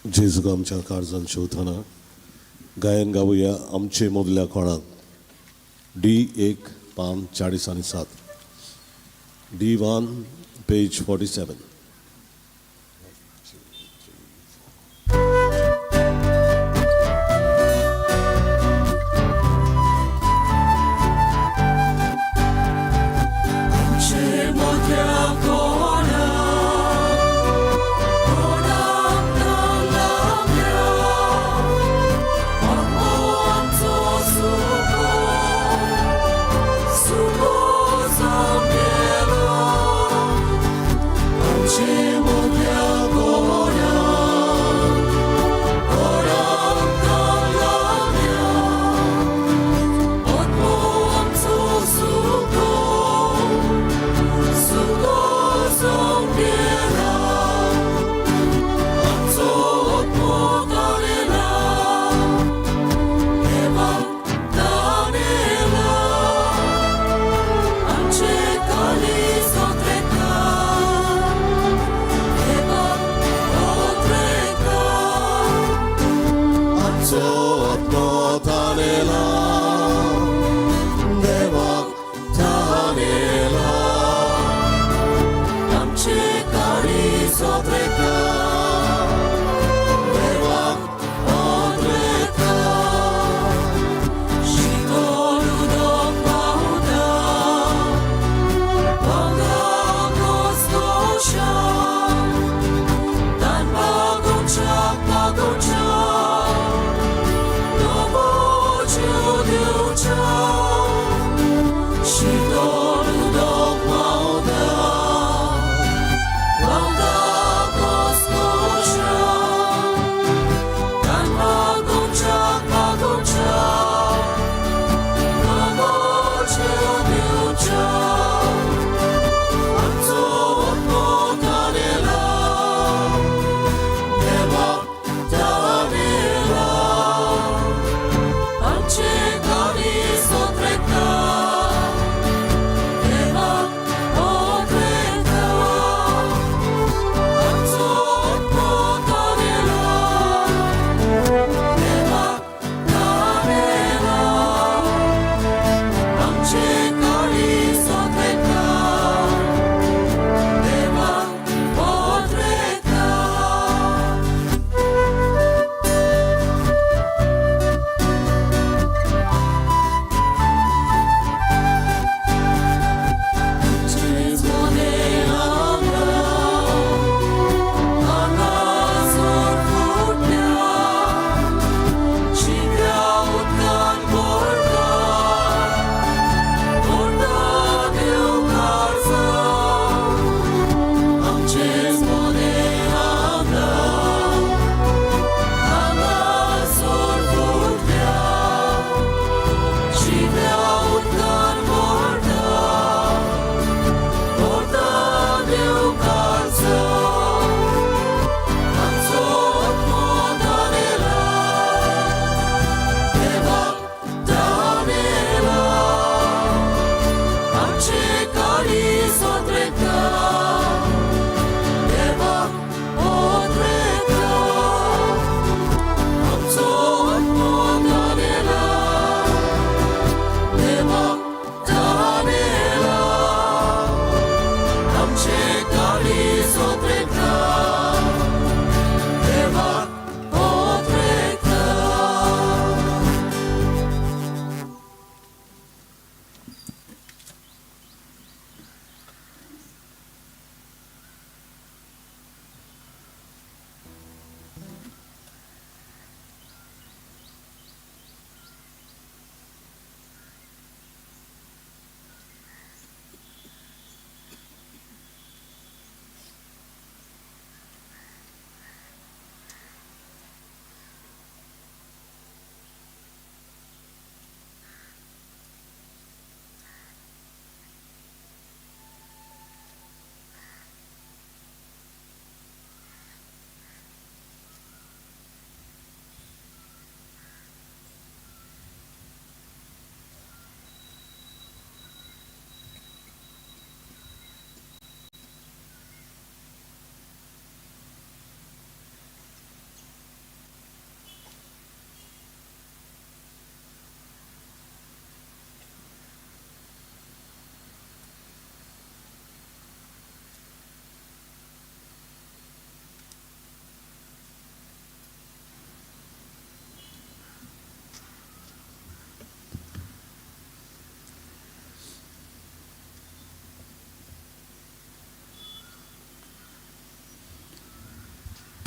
जेजूक आमच्या काळजान शिवतना गायन गावया आमचे मदल्या कोणाक डी 1 पान 40 आनी 7 D 1 page 47. आमचे मोठ्या कोणा कोणाक ना लागल्या आमचो सुको सुको जावन गेलो.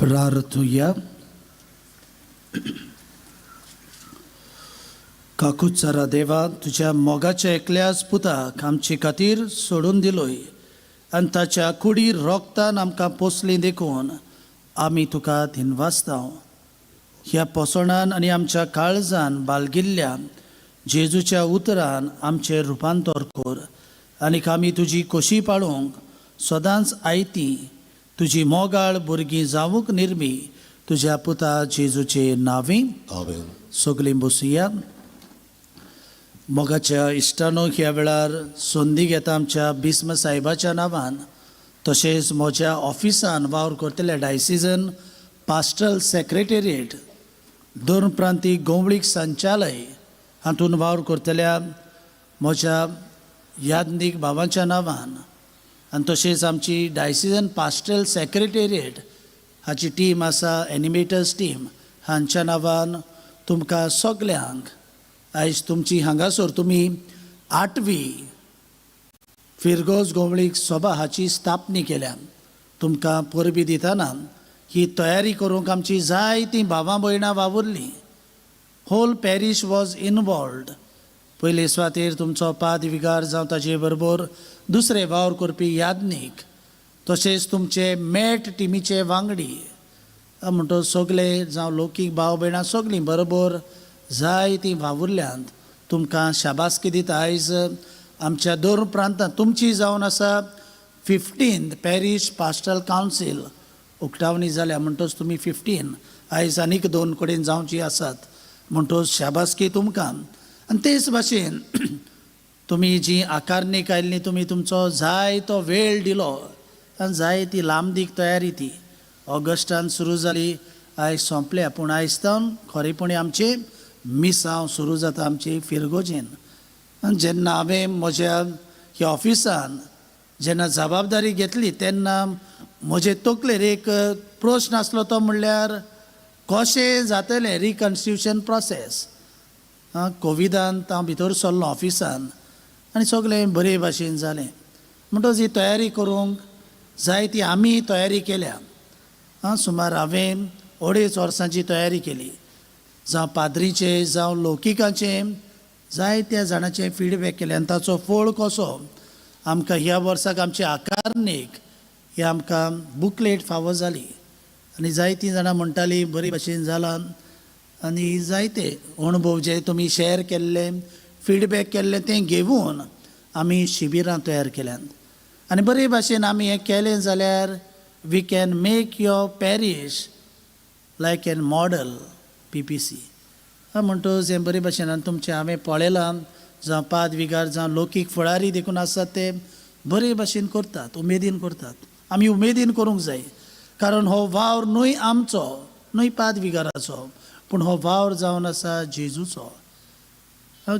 प्रार्थुया. काकुत्सरा देवा, तुज्या मोगाच्या एकल्याच पुताक आमचे खातीर सोडून दिलोय आनी ताच्या कुडीर रोगतान आमकां पोसली देखून आमी तुका धिनवासता. ह्या पोसणान आनी आमच्या काळजान बालगिल्ल्या जेजूच्या उतरान आमचें रुपांतर कर आनीक आमी तुजी खोशी पाळोवंक सदांच आयती तुजी मोगाळ भुरगीं जावंक निर्मी तुज्या पुता जेजूचे नांवी. आमेन. सगलीं बसुया. मोगाच्या इश्टानो, ह्या वेळार संदी घेता आमच्या भीस्म साहेबाच्या नांवान तशेंच म्हज्या ऑफिसान वावर करतल्या डायसिजन पास्टरल सेक्रेटेरिएट, दोन प्रांतीक गोवळीक संचालय हातून वावर करतल्या म्हज्या याज्ञीक भावांच्या नांवान आनी तशेंच आमची डायसिजन पास्टरल सेक्रेटेरिएट हाची टीम आसा, एनिमेटर्स टीम, हांच्या नांवान तुमकां सगल्यांक आयज तुमची हांगासर तुमी आठवी फिरगोज गोवळीक सभा हाची स्थापनी केल्या, तुमकां परबी दितना ही तयारी करूंक आमची जायतीं भावां भयणां वावुरलीं. Whole parish was involved. पयले सुवातेर तुमचो पाद विगार जावं ताजे बरोबर दुसरे वावर करपी याज्ञीक, तशेंच तुमचे मॅट टिमीचे वांगडी म्हणटच सगले जावं लोकीक भाव भयणां सगलीं बरोबर जायतीं वावुरल्यांत. तुमकां शाबासकी दिता. आयज आमच्या दोन प्रांतांत तुमची जावन आसा 15th parish pastoral council उक्तावणी जाल्या, म्हणटच तुमी 15 आयज आनीक दोन कडेन जावची आसात, म्हणटच शाबासकी तुमकां. आनी तेच भाशेन तुमी जी आकारणीक आयिल्ली, तुमी तुमचो जाय तो वेळ दिलो आनी जाय ती लांबदीक तयारी ती ऑगस्टान सुरू जाली, आयज सोंपल्या. पूण आयज तावन खरेपणी आमचें मिसांव सुरू जाता आमचे फिरगोजेन. आनी जेन्ना हांवें म्हज्या ह्या ऑफिसान जेन्ना जबाबदारी घेतली तेन्ना म्हजे तकलेर एक प्रश्न आसलो, तो म्हणल्यार कशें जातलें रिकन्स्टिट्यूशन प्रोसेस. कोविडांत हांव भितर सरलो ऑफिसान आनी सगळें बरे भाशेन जालें. म्हणटच ही तयारी करूंक जाय ती आमी तयारी केल्या. आं, सुमार हांवें अडेच वर्सांची तयारी केली, जावं पाद्रीचें जावं लौकिकाचें, जायत्या जाणांचें फिडबॅक केलें आनी ताचो फळ कसो आमकां ह्या वर्साक आमचे आकारणीक ही आमकां बुकलेट फावो जाली आनी जायतीं जाणां म्हणटालीं बरे भाशेन जालां. आनी जायते अणभव जे तुमी शेअर केल्ले, फिडबॅक केल्ले, तें घेवन आमी शिबिरां तयार केल्यांत आनी बरे भाशेन आमी हें केलें जाल्यार we can make your parish like an model PPC. म्हणटच हें बरे भाशेन आनी तुमचें हांवें पळयलां, जावं पाद विगार जावं लौकीक फुडारी देखून आसात, ते बरे भाशेन करतात, उमेदीन करतात. आमी उमेदीन करूंक जाय, कारण हो वावर न्हय आमचो, न्हय पाद विगाराचो, पूण हो वावर जावन आसा जेजूचो.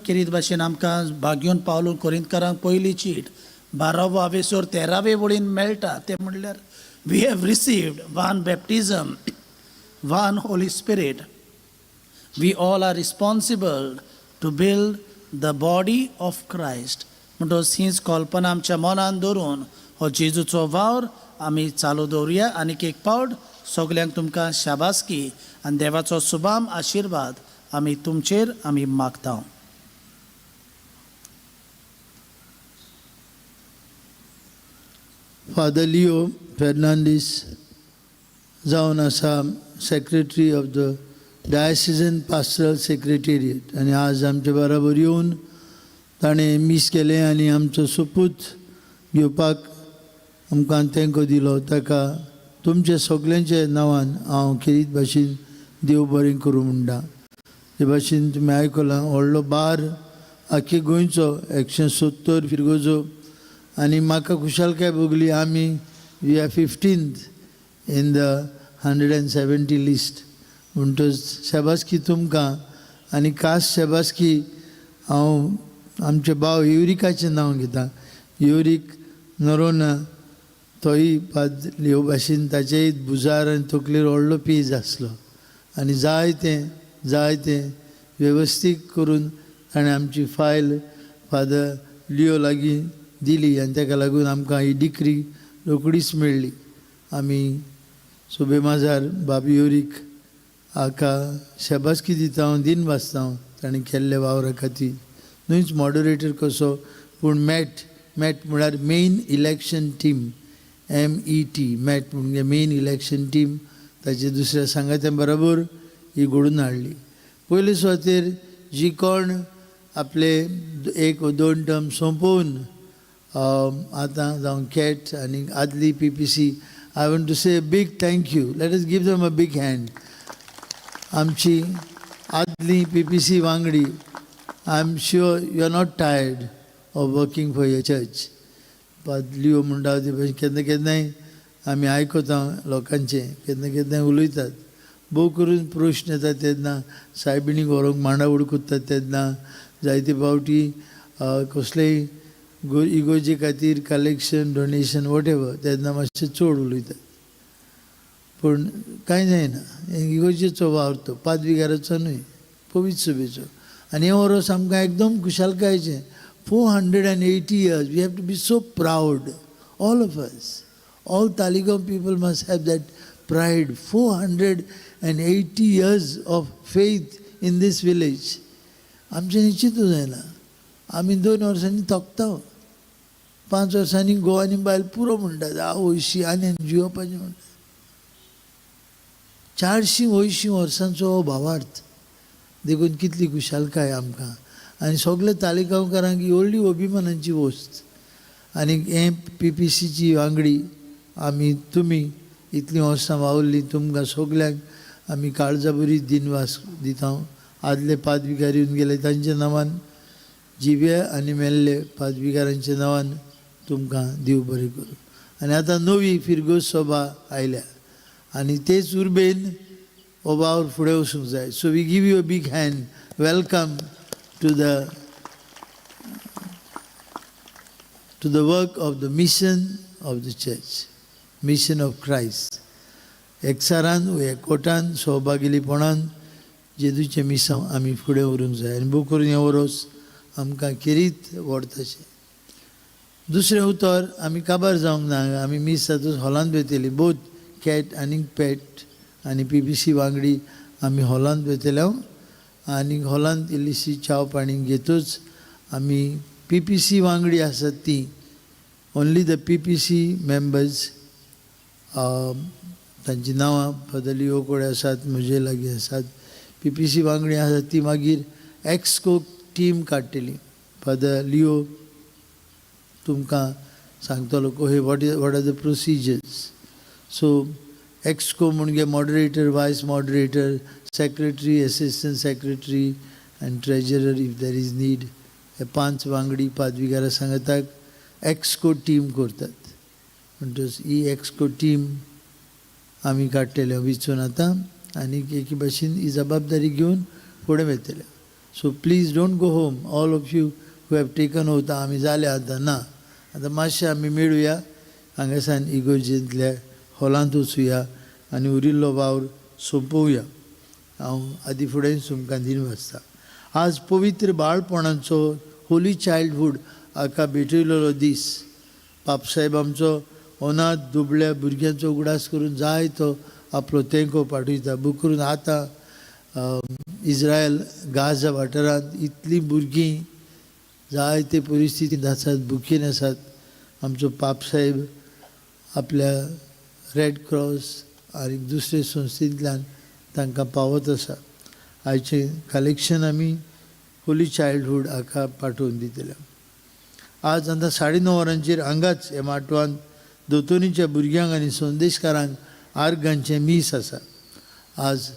खेरीत भाशेन आमकां भाग्योन पावलून कोरिंतकारांक पयली चीट 12वो आवेसोर 13वे वळीन मेळटा, तें म्हणल्यार we have received one baptism, one Holy Spirit, we all are responsible to build the body of Christ. म्हणटच हीच कल्पना आमच्या मनान दवरून हो जेजूचो वावर आमी चालू दवरुया. आनीक एक पावट सगल्यांक तुमकां शाबासकी आनी देवाचो सुबाम आशिर्वाद आमी तुमचेर आमी मागता. फादर लिओ फेर्नांडीस जावन आसा secretary of the diocesan pastoral secretariat आनी आज आमचे बराबर येवन ताणें मीस केलें आनी आमचो सोपूत घेवपाक आमकां तेंको दिलो. ताका तुमच्या सगल्यांच्या नांवान हांव खेरीत भाशेन देव बरें करूं म्हणटा. ते भाशेन तुमी आयकलां, व्हडलो बार आख्खे गोंयचो 170 फिरगोजो आनी म्हाका खुशालकाय भोगली, आमी we are 15th in the 170 list. म्हणटच शाबासकी तुमकां आनी खास शाबासकी हांव आमच्या भाव युरिकाचें नांव घेता. युरीक नरोना तोय पाद लिओ भाशेन ताचेय भुजार आनी तकलेर व्हडलो पेज आसलो आनी जायतें वेवस्थीत करून ताणें आमची फायल फादर लिओ लागीं दिली आनी ताका लागून आमकां ही डिग्री रोखडीच मेळ्ळी. आमी सोबे माजार बाब योरीक हाका शाबासकी दिता हांव, दिन वाचता हांव ताणें केल्ल्या वावरा खातीर. न्हूच मॉडरेटर कसो पूण मॅट, मॅट म्हळ्यार main election team, MET, mat म्हणजे मेन इलेक्शन टीम, ताचे दुसऱ्या सांगात्या बरोबर ही घडोवन हाडली. पयले सुवातेर जी कोण आपले एक व दोन टर्म सोंपोवन आतां जावं कॅट आनी आदली PPC, I want to say a big thank you, let us give them a big hand. आमची आदली PPC वांगडी, I am sure you are not tired of working for your church. पादलियो म्हणटा ते भशेन केन्ना केन्नाय आमी आयकता लोकांचें, केन्ना केन्नाय उलयतात, भोव करून प्रश्न येता तेन्ना सायबिणीक व्हरूंक मांडावळ करतात तेन्ना जायते फावटी कसलेय इगोजे खातीर कलेक्शन, डोनेशन, what ever, तेन्ना मातशें चड उलयतात. पूण कांय जायना, इगोजेचो वावर तो, पादविगाराचो न्हय, पवित्र सभेचो. आनी हें वरोस आमकां एकदम खुशालकायेचें. 480 years, we have to be so proud, all of us, all Taleigao people must have that pride. 480 years of faith in this village. आमचें निश्चितूच जायना, आमी 2 वर्सांनी थकता, 5 वर्सांनी घोव आनी बायल पुरो म्हणटात, आवयशी आनी जियोवपाचें म्हणटात. 480 वर्सांचो हो भावार्थ, देखून कितली खुशालकाय आमकां आनी सगळे तालिगांवकारांक ही व्हडली अभिमानाची वस्त. आनी हें PPCची वांगडी आमी तुमी इतलीं वर्सां वावुरलीं, तुमकां सगल्यांक आमी काळजा बरी दिनवास दिता. आदले पादविगार येवन गेले तांच्या नांवान, जिवे आनी मेल्ले पादविगारांच्या नांवान तुमकां देव बरें करूं. आनी आतां नवी फिरगोज सभा आयल्या आनी तेच उर्बेन हो वावर फुडें वचूंक जाय. So we give you a big hand, welcome to the work of the mission of the church, mission of Christ. एकचारान एकवटान सहभागीपणान जेजूचें मिसांव आमी फुडें व्हरूंक जाय आनी भोव करून हें वरोस आमकां खेरीत व्हडताशें. दुसरें उतर आमी काबार जावंक ना, आमी मीस जातूच हॉलांत वयतली, बोथ कॅट आनी पॅट आनी PPC वांगडी आमी हॉलांत वयतले आनी हॉलांत इल्लीशी च्याव पाणी घेतूच आमी PPC वांगडी आसात ती ओन्ली the PPC members, तांची नांवां फादर लिओ कडेन आसात, म्हजे लागीं आसात. PPC वांगडी आसात ती मागीर एक्सको टीम काडटली. फादर लिओ तुमकां सांगतलो हे what are the procedures. So exco म्हणजे moderator, vice moderator, secretary, assistant secretary and treasurer if there is need, हे 5 वांगडी पादविगारा सांगाताक एक्सको टीम करतात. म्हणटच ही एक्सको टीम आमी काडटले विचून आतां आनी एके भाशेन ही जबाबदारी घेवन फुडें वयतले. So please don't go home, all of you who have taken oath. आमी जाले आतां ना, आतां मातशें आमी मेळुया हांगासान इगोर्जेंतल्या हॉलांत वचुया आनी उरिल्लो वावर सोंपोवया. हांव आदी फुडें तुमकां दिन वाचता. आज पवित्र बाळपणाचो होली चायल्डहूड हाका भेटयलेलो दीस. पापसाहेब आमचो अनाथ दुबळ्या भुरग्यांचो उगडास करून जाय तो आपलो तेंको पाठयता. बूक करून आतां इस्रायल गाझा वाठारांत इतलीं भुरगीं जायते परिस्थितींत आसात, भुकेन आसात. आमचो पापसाहेब आपल्या रेड क्रॉस आनी दुसरे संस्थेंतल्यान तांकां पावत आसा. आयचें कलेक्शन आमी होली चायल्डहूड हाका पाठोवन दितले. आज आतां 9:30 वरांचेर हांगाच ह्या माटवान दोतोनीच्या भुरग्यांक आनी संदेशकारांक आर्गांचें मीस आसा. आज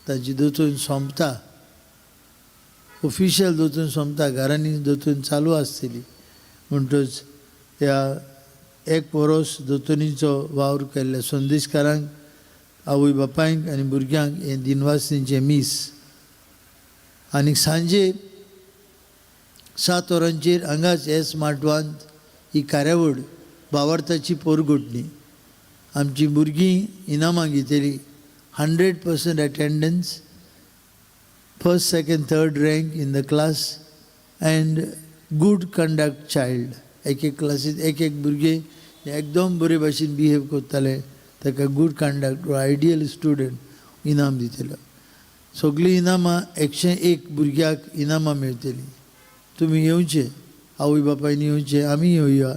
तांची दोतोन सोंपता, ऑफिशियल दोतोन सोंपता, घरांनी दोतोन चालू आसतली. म्हणटच ह्या एक वरोस दोतोनीचो वावर केल्ल्या संदेशकारांक, आवय बापायंक आनी भुरग्यांक हें दिनवासनीचें मीस. आनी सांजे 7 वरांचेर हांगाच एस माटवांत ही कार्यावळ भावार्थाची पोरगोटणी. आमची भुरगीं इनामां घेतली, 100% attendance, 1st, 2nd, 3rd rank in the class and good conduct child. एक एक क्लासींत एक एक भुरगें एकदम बरे भाशेन बिहेव करताले ताका गूड कंडक्ट वा आयडियल स्टुडंट इनाम दितले. सगळीं इनामां 101 भुरग्याक इनामां मेळटलीं. तुमी येवचे, आवय बापायनी येवचे, आमी येवया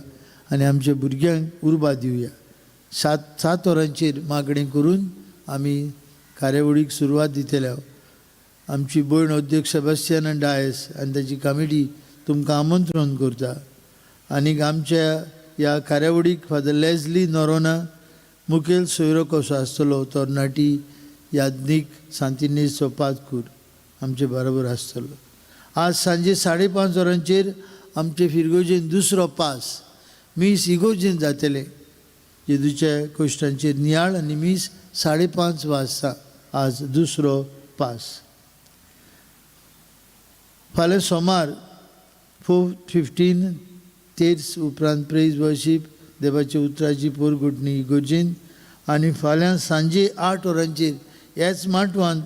आनी आमच्या भुरग्यांक उर्बा दिवया. 7 वरांचेर मागणें करून आमी कार्यावळीक सुरवात दितले. आमची भयण अध्यक्ष सेबास्तियान डायस आनी ताची कमिटी तुमकां आमंत्रण करता. आनीक आमच्या ह्या कार्यावळीक फादर लेजली नोरोना मुखेल सोयरो कसो आसतलो, तरणाटी याज्ञीक सांतिनेजचो पादकूर आमचे बरोबर आसतलो. आज सांजे 5:30 वरांचेर आमचे फिरगोजेन दुसरो पास मीस इगोर्जेन जातलें. जेजूच्या कोश्टांचेर नियाळ आनी मीस 5:30 वाजता आज दुसरो पास. फाल्यां सोमार 4:15 तेर्स उपरांत प्रेज वर्शीप, देवाच्या उतराची पोरगुटणी इगोर्जेन. आनी फाल्यां सांजे 8 वरांचेर ह्याच माटवांत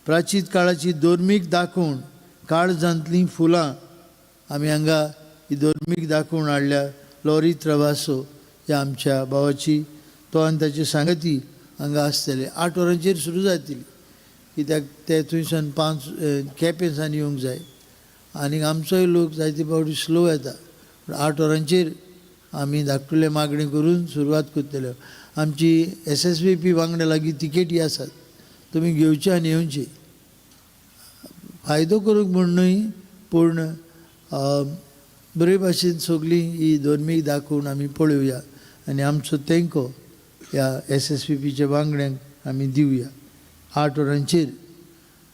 प्राचीन काळाची धर्मीक दाखोवण काळजांतलीं फुलां आमी हांगा ही धर्मीक दाखोवण हाडल्या लॉरी त्रवासो ह्या आमच्या भावाची, तो आनी ताची सांगती हांगा आसतले. 8 वरांचेर सुरू जातली, कित्याक ते थंयसान 5 केपेंसान येवंक जाय आनी आमचोय लोक जायते फावटी स्लो येता. पूण 8 वरांचेर आमी धाकटुले मागणी करून सुरवात करतले. आमची SSVP वांगडा लागीं तिकेटी आसात, तुमी घेवची आनी येवची. फायदो करूंक म्हूण न्हय, पूण बरे भाशेन सगळीं ही धर्मीक दाखोवन आमी पळोवया आनी आमचो तेंको ह्या SSVPच्या वांगड्यांक आमी दिवया 8 वरांचेर.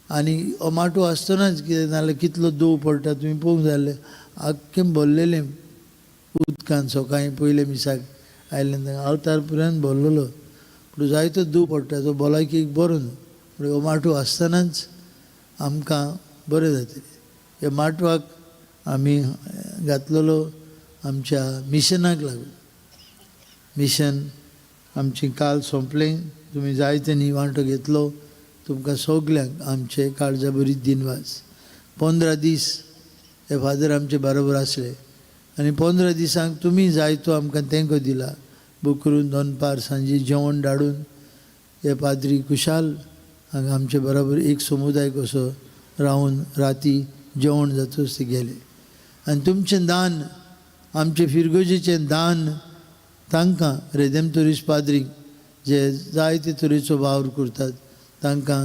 आनी हो माटो आसतनाच कितें नाल्यार कितलो दोव पडटा तुमी पळोवंक जाय जाल्यार आख्खें भरलेलें उदकान. सकाळीं पयले मिसाक आयलें आवतार पर्यंत भरलेलो, पूण जायतो दव पडटा, तो भलायकेक बरो न्हू. पूण हो माटो आसतनाच आमकां बरें जातलें. ह्या माटवाक आमी घातलेलो आमच्या मिशनाक लागून. मिशन आमचें काल सोंपलें, तुमी जायत्यांनी वांटो घेतलो, तुमकां सगल्यांक आमचे काळजा बरी दिनवास. 15 दीस हे फादर आमचे बरोबर आसले आनी 15 दिसांक तुमी जायतो आमकां तेंको दिला. बोकरून दनपार सांजे जेवण धाडून हे पाद्री कुशाल हांगा आमचे बरोबर एक समुदाय कसो रावन राती जेवण जातूच ते गेले. आनी तुमचें दान, आमचें फिरगोजेचें दान तांकां रेदेमतोरीस पाद्रींक जे जायते तरेचो वावर करतात तांकां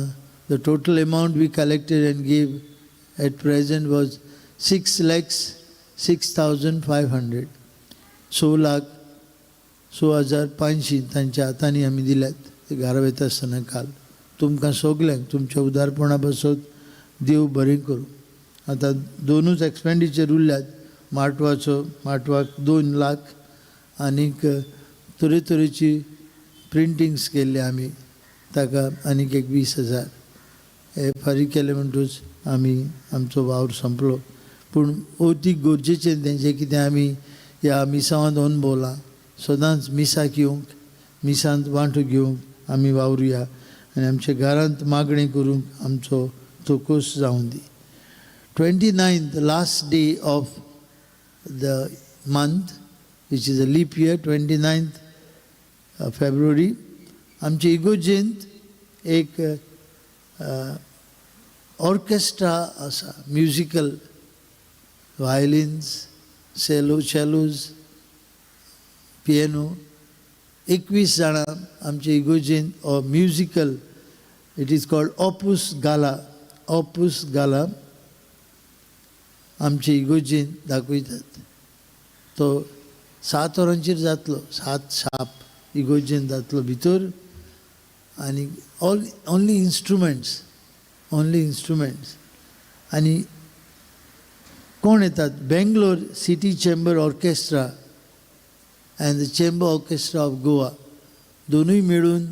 the total amount we collected and give at present was 6,06,500, 6,06,500 तांच्या हातांनी आमी दिल्यात ते घरा वयता आसतना काल. तुमकां सगल्यांक तुमच्या उदारपणा बसत देव बरें करूं. आतां दोनूच एक्सपेंडिचर उरल्यात, माटवाचो, माटवाक 2 लाख आनीक तरेतरेची प्रिंटिंग्स केल्ली आमी ताका आनीक एक 20,000 हे फारीक केले म्हणटूच आमी आमचो वावर सोंपलो. पूण अवतीक गरजेचें तें जें कितें आमी ह्या मिसावांत अणभवलां, सदांच मिसाक येवंक, मिसांत वांटो घेवंक आमी वावरुया आनी आमच्या घरांत मागणें करूंक आमचो तोकोस जावं दी. 29th, last day of the month, which is a leap year, 29th February, आमचे इगोर्जेंत एक ऑर्केस्ट्रा आसा, म्युजिकल, व्हायलिन्स, सेलो, चॅलोज, पियानो, 21 जाणां आमचे इगोर्जेंत हो musical, it is called Opus Gala, Opus Gala आमचे इगोर्जेंत दाखयतात. तो 7 वरांचेर जातलो, 7 शार्प इगोर्जेंत जातलो भितर. आनी all only instruments, only instruments. आनी कोण येतात? Bangalore city chamber orchestra and the chamber orchestra of Goa दोनूय मेळून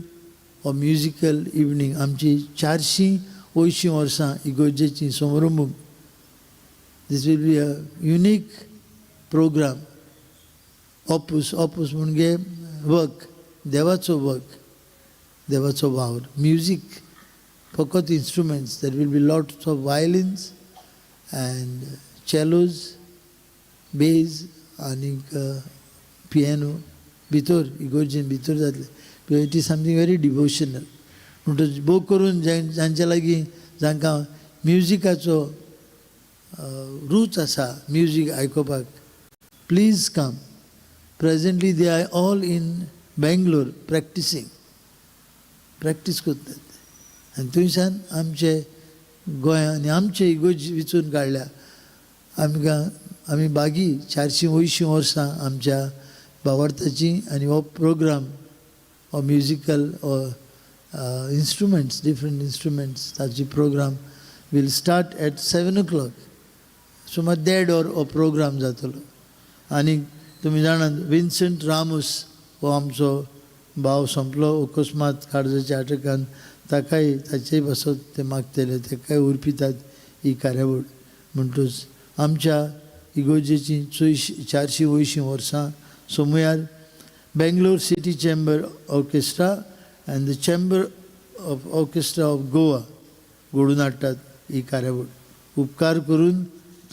हो म्युजिकल इवनींग आमची 480 वर्सां इगोर्जेची समारंभ. This will be a unique program. Opus, opus म्हणजे वर्क, देवाचो वर्क, देवाचो वावर. म्युजीक फकत instruments, there will be lots of violins and cellos, bass आनीक पियानो भितर इगोर्जेन भितर जातले. Because it is something very devotional. म्हणटच भोग करून जांचे लागीं जांकां म्युजिकाचो रूच आसा म्युजीक आयकुपाक, please come. Presently they are all in Bangalore practicing, practice करतात आनी थंयसान आमचे गोंया आनी आमचे इगोर्ज विचून काडल्या. आमकां आमी बागी 480 वर्सां आमच्या भावार्थाची आनी हो प्रोग्राम, हो म्युजिकल, हो इन्स्ट्रुमेंट्स, डिफरंट इन्स्ट्रुमेंट्स ताची program will start at 7 o'clock. सुमार देड वर हो प्रोग्राम जातलो. आनी तुमी जाणात, विन्संट रामूस हो आमचो भाव सोंपलो अकस्मात काळजाच्या अटकान. ताकाय ताचेय पासत ते मागतले, ताकाय उर्पितात ही कार्यावळ. म्हणटूच आमच्या इगोर्जेची 480 वर्सां सोमुयार Bangalore City Chamber Orchestra and the Chamber of Orchestra of Goa घडोवन हाडटात ही कार्यावळ. उपकार करून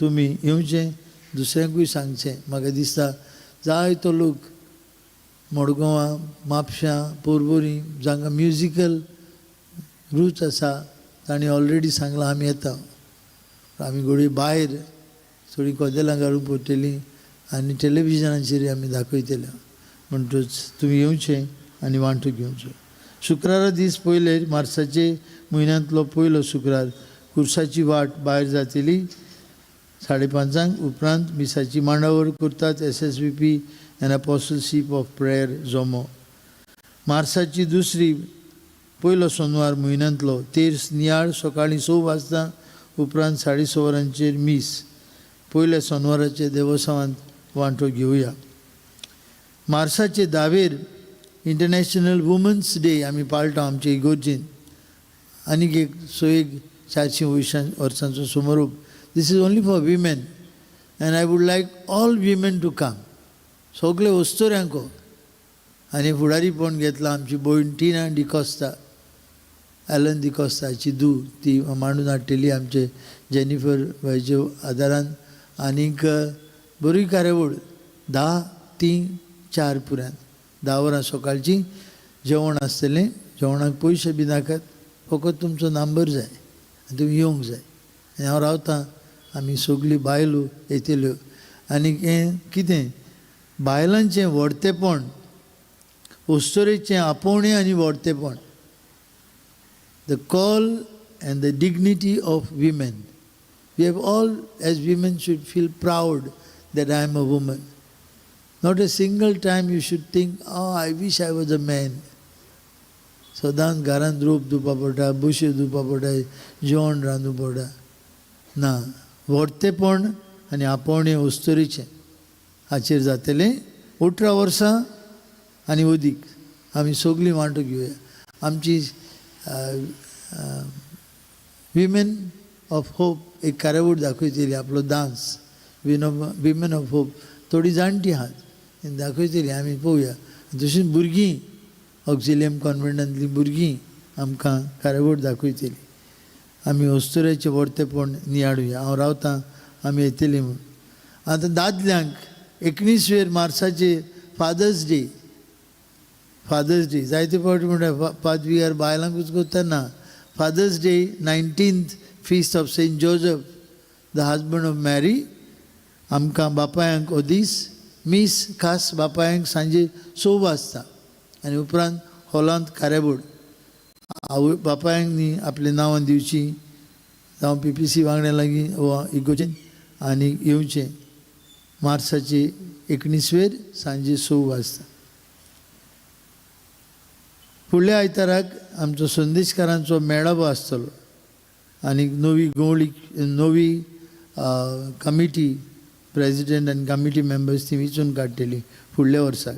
तुमी येवचें, दुसऱ्यांकूय सांगचें. म्हाका दिसता जायतो लोक मडगांवां, म्हापशां, पोरवोरी जांकां म्युजिकल रूच आसा तांणी ऑलरेडी सांगलां आमी येता. आमी घडये भायर थोडीं कदेलां घालूंक पडटलीं आनी टेलिविजनाचेर आमी दाखयतले. म्हणटूच तुमी येवचें आनी वांटो घेवचो. शुक्रारा दीस पयले मार्साचे म्हयन्यांतलो पयलो शुक्रार कुर्साची वाट भायर जातली 5:30. उपरांत मिसाची मांडावळ करतात SSVP and Apostleship of Prayer जमो. मार्साची दुसरी पयलो सोनवार म्हयन्यांतलो तेर्स नियाळ सकाळीं 6 वाजता, उपरांत 6:30 वरांचेर मीस. पयल्या सोनवाराचे देवसांवांत वांटो घेवया. मार्साचे 10वेर इंटरनॅशनल वुमन्स डे आमी पाळटा आमचे इगोर्जीन. आनीक एक सोयेक 400 वर्सांचो समारोप. This is only for women and I would like all women to come. सगळे वस्तुऱ्यांको आनी फुडारीपण घेतलां आमची भयण टिना डिकोस्ता, एलन डिकोस्ताची धूव. ती मांडून हाडटली आमचे जेनिफर बायच्या आदारान. आनीक बरी कार्यावळ 10 3 4 पुरान 10 वरां सकाळची जेवण आसतलें. जेवणाक पयशे बी नाकात, फकत तुमचो नंबर जाय आनी तुमी येवंक जाय. आनी हांव रावतां, आमी सगळीं बायलो येतल्यो. आनी हें कितें बायलांचें व्हडतेपण, अस्तुरेचें आपोवणें आनी व्हडतेपण, the call and the dignity of women. We have all as women should feel proud that I am a woman. Not a single time you should think, oh, I wish I was a man. सदांच घरांत रोप धुवपा पडटा, बश्यो धुवपा पडटा, जेवण रांदूं पडटा. ना, व्हडतेपण आनी आपोवणें अस्तुरेचें हाचेर जातलें. 18 वर्सां आनी अदीक आमी सगळीं वांटो घेवया. आमची विमेन ऑफ होप एक कार्यावळ दाखयतली आपलो डांस. विमेन ऑफ होप थोडी जाणटी आहात, दाखयतली, आमी पळोवया. तशींच भुरगीं, ऑक्झिलियम कॉन्वेंटांतलीं भुरगीं आमकां कार्यावळ दाखयतली. आमी अस्तुरेचें व्हडतेपण नियाळुया. हांव रावतां, आमी येतली म्हूण. आतां दादल्यांक 19वेर मार्साचे फादर्स डे. फादर्स डे जायते फावटी म्हणटा पादविगार बायलांकूच करता. ना, Father's Day, 19th, feast of Saint Joseph, the husband of Mary. आमकां बापायांक हो दीस. मीस खास बापायांक सांजे 6 वाजता आनी उपरांत हॉलांत कार्यावळ. आवय बापायांक न्ही आपल्या नांवां दिवची, जावं PPC वांगड्या लागीं वा इगोर्जेन आनी येवचें मार्साचे 19वेर सांजे 6 वाजता. फुडल्या आयताराक आमचो संदेशकारांचो मेळावो आसतलो आनी नवी गवळी, नवी कमिटी, प्रेजिडेंट आनी कमिटी मेंबर्स ती वेंचून काडटली फुडल्या वर्साक.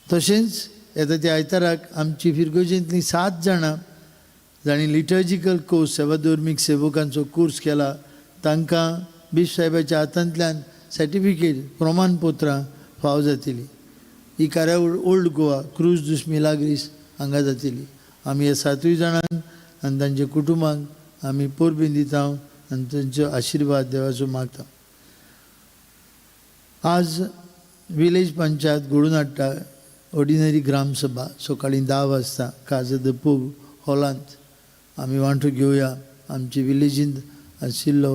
तशेंच येता त्या आयताराक आमची फिरगोजेंतलीं 7 जाणां जांणी लिटर्जिकल कोर्स, सेवाधर्मीक सेवकांचो कोर्स केला, तांकां बिश्प साहेबाच्या हातांतल्यान सर्टिफिकेट, प्रमाणपत्रां फावो जातली. ही कार्यावळ ओल्ड गोवा, क्रूज दुस मिलाग्रीस हांगा जातली. आमी ह्या 7 जाणांक आनी तांच्या कुटुंबांक आमी परबीं दिता आनी तांचो आशिर्वाद देवाचो मागता. आज विलेज पंचायत घडोवन हाडटा ऑर्डिनरी ग्रामसभा सकाळीं 10 वाजता काजा the पोव हॉलांत आमी वांटो घेवया. आमचे विलेजींत आशिल्लो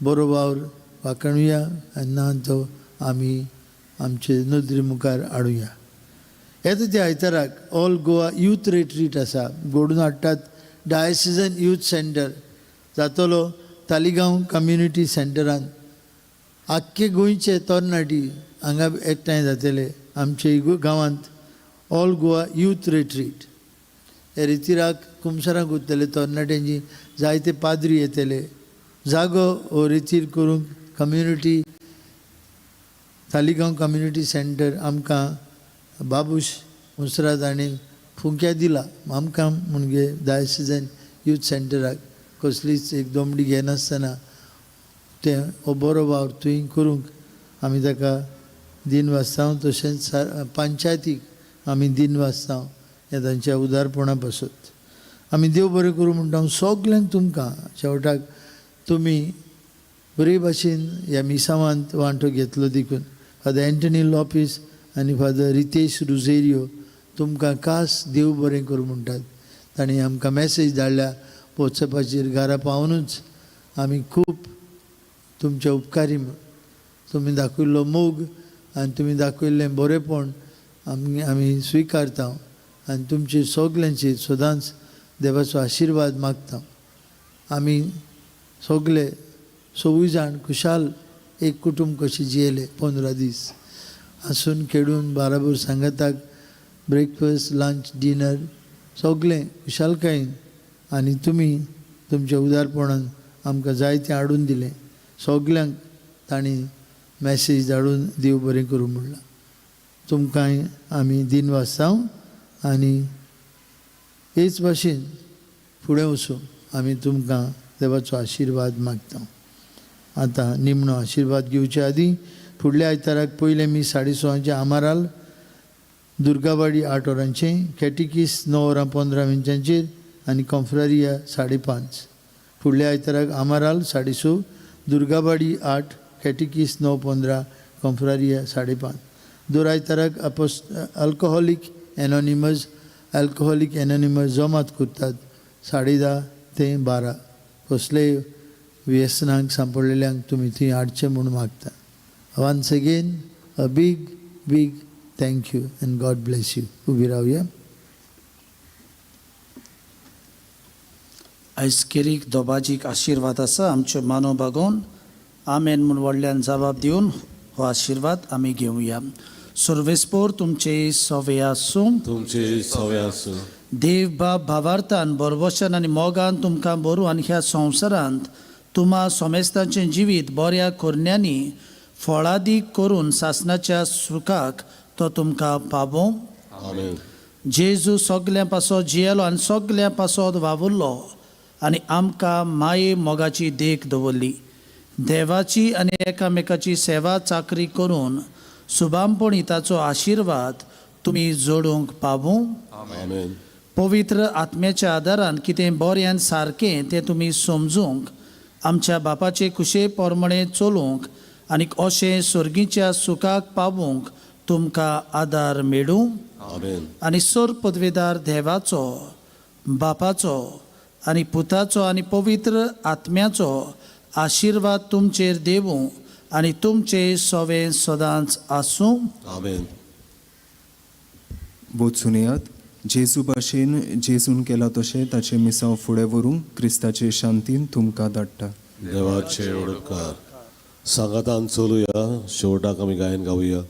बरो वावर वाखणुया आनी ना तो आमी आमचे नदरे मुखार हाडुया. येता त्या आयताराक ऑल गोवा यूथ रिट्रीट आसा, घडोवन हाडटात डायसिजन यूथ सेंटर जातलो तालिगांव कम्युनिटी सेंटरान. आख्खे गोंयचे तरणाटी हांगा एकठांय जातले आमचे गांवांत ऑल गोवा यूथ रिट्रीट. ह्या रितिराक कुमसरांक उरतले तरणाट्यांची जायते पाद्री येतले. जागो हो रितीर करूंक कम्युनिटी तालिगांव कम्युनिटी सेंटर आमकां बाबूश मुसराद हांणी फुंक्या दिला आमकां म्हणजे डायसिजन यूथ सेंटराक कसलीच एक दोमडी घेनासतना तें हो बरो वावर थंय करूंक आमी ताका दिन वाचता. तशेंच पंचायतीक आमी दिन वाचता ह्या तांच्या उदारपणा पासत. आमी देव बरें करूं म्हणटा सगल्यांक तुमकां शेवटाक तुमी बरे भाशेन ह्या मिसावांत वांटो घेतलो देखून फादर एंटनी लोपीस आनी फादर रितेश रुजेरियो तुमकां खास देव बरें करूं म्हणटात. तांणी आमकां मॅसेज धाडल्या वॉट्सएपाचेर घरा पावुनूच आमी खूब तुमच्या उपकारी म्हूण. तुमी दाखयल्लो मोग आनी तुमी दाखयल्लें बरेंपण आमी स्विकारता आनी तुमचे सगल्यांचेर सदांच देवाचो आशिर्वाद मागता. आमी सगले सवूय जाण खुशाल एक कुटूंब कशें जियेले 15 दीस हांसून खेळून बाराबर सांगाताक ब्रेकफास्ट लंच डिनर सगलें खुशालकायेन आनी तुमी तुमच्या उदारपणान आमकां जायतें हाडून दिलें. सगल्यांक तांणी मॅसेज धाडून देव बरें करूं म्हणलां. तुमकांय आमी दिन वाचता आनी हेच भाशेन फुडें वचूं आमी तुमकां देवाचो आशिर्वाद मागता. आतां निमणो आशिर्वाद घेवचे आदीं फुडल्या आयताराक पयलें मी 6:30 आमाराल, दुर्गावाडी 8 वरांचें, कॅटिकीस 9 वरां 15 मिनटांचेर आनी कॉन्फ्रारिया 5:30. फुडल्या आयताराक आमाराल 6:30, दुर्गावाडी 8, कॅटिकीस 9:15, कॉन्फ्रारिया 5:30. दर आयताराक अल्कोहोलीक एनोनिमस अल्कोहोलीक एनोनिमस जमात करतात 10:30 ते 12. कसलेय व्यसनांक सांपडलेल्यांक तुमी थंय हाडचें म्हूण मागता. Once again a big big thank you and God bless you. उबी रावया. आयज केरीक दोबाजीक आशिर्वाद आसा आमच्यो मानो बागोवन आमेन म्हूण व्हडल्यान जबाब दिवन हो आशिर्वाद आमी घेवया. सर्वेस्पोर तुमचे सवे आसूं. तुमचे सवे आसूं. देव बाप भावार्थान बरवशान आनी मोगान तुमकां बरूं आनी ह्या संवसारांत तुमा सोमेस्तांचें जिवीत बऱ्या करण्यांनी फळादीक करून सासणाच्या सुखाक तो तुमकां पावों. आमेन. जेजू सगल्यां पासत जियेलो आनी सगल्यां पासत वावुरलो आनी आमकां माये मोगाची देख दवरली. देवाची आनी एकामेकाची सेवा चाकरी करून सुबामपणी ताचो आशिर्वाद तुमी जोडूंक पावूं. आमेन. पवित्र आत्म्याच्या आदारान कितें बरें आनी सारकें तें तुमी समजूंक आमच्या बापाचे कुशे पोरमणे चलूंक आनी अशें सर्गीच्या सुखाक पावूंक तुमकां आदार मेळूं. आमेन. आनी सर पदवेदार देवाचो बापाचो आनी पुताचो आनी पवित्र आत्म्याचो आशिर्वाद तुमचेर देवूं आनी तुमचे सवे सदांच आसूं. आमेन. वचून येयात जेजू भाशेन जेजून केला तशें ताचें मिसांव फुडें व्हरूंक क्रिस्ताचे शांतीन तुमकां धाडटा. देवाचे उपकार. सांगातान चलुया. शेवटाक आमी गायन गावया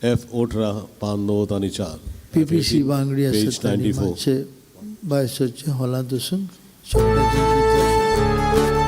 एफ 18 पान 9 आनी 4. PPC वांगडी पेज आसात तांणी 94. मातशे भायर सरचें हॉलांत वचून शेवटाचें गीत.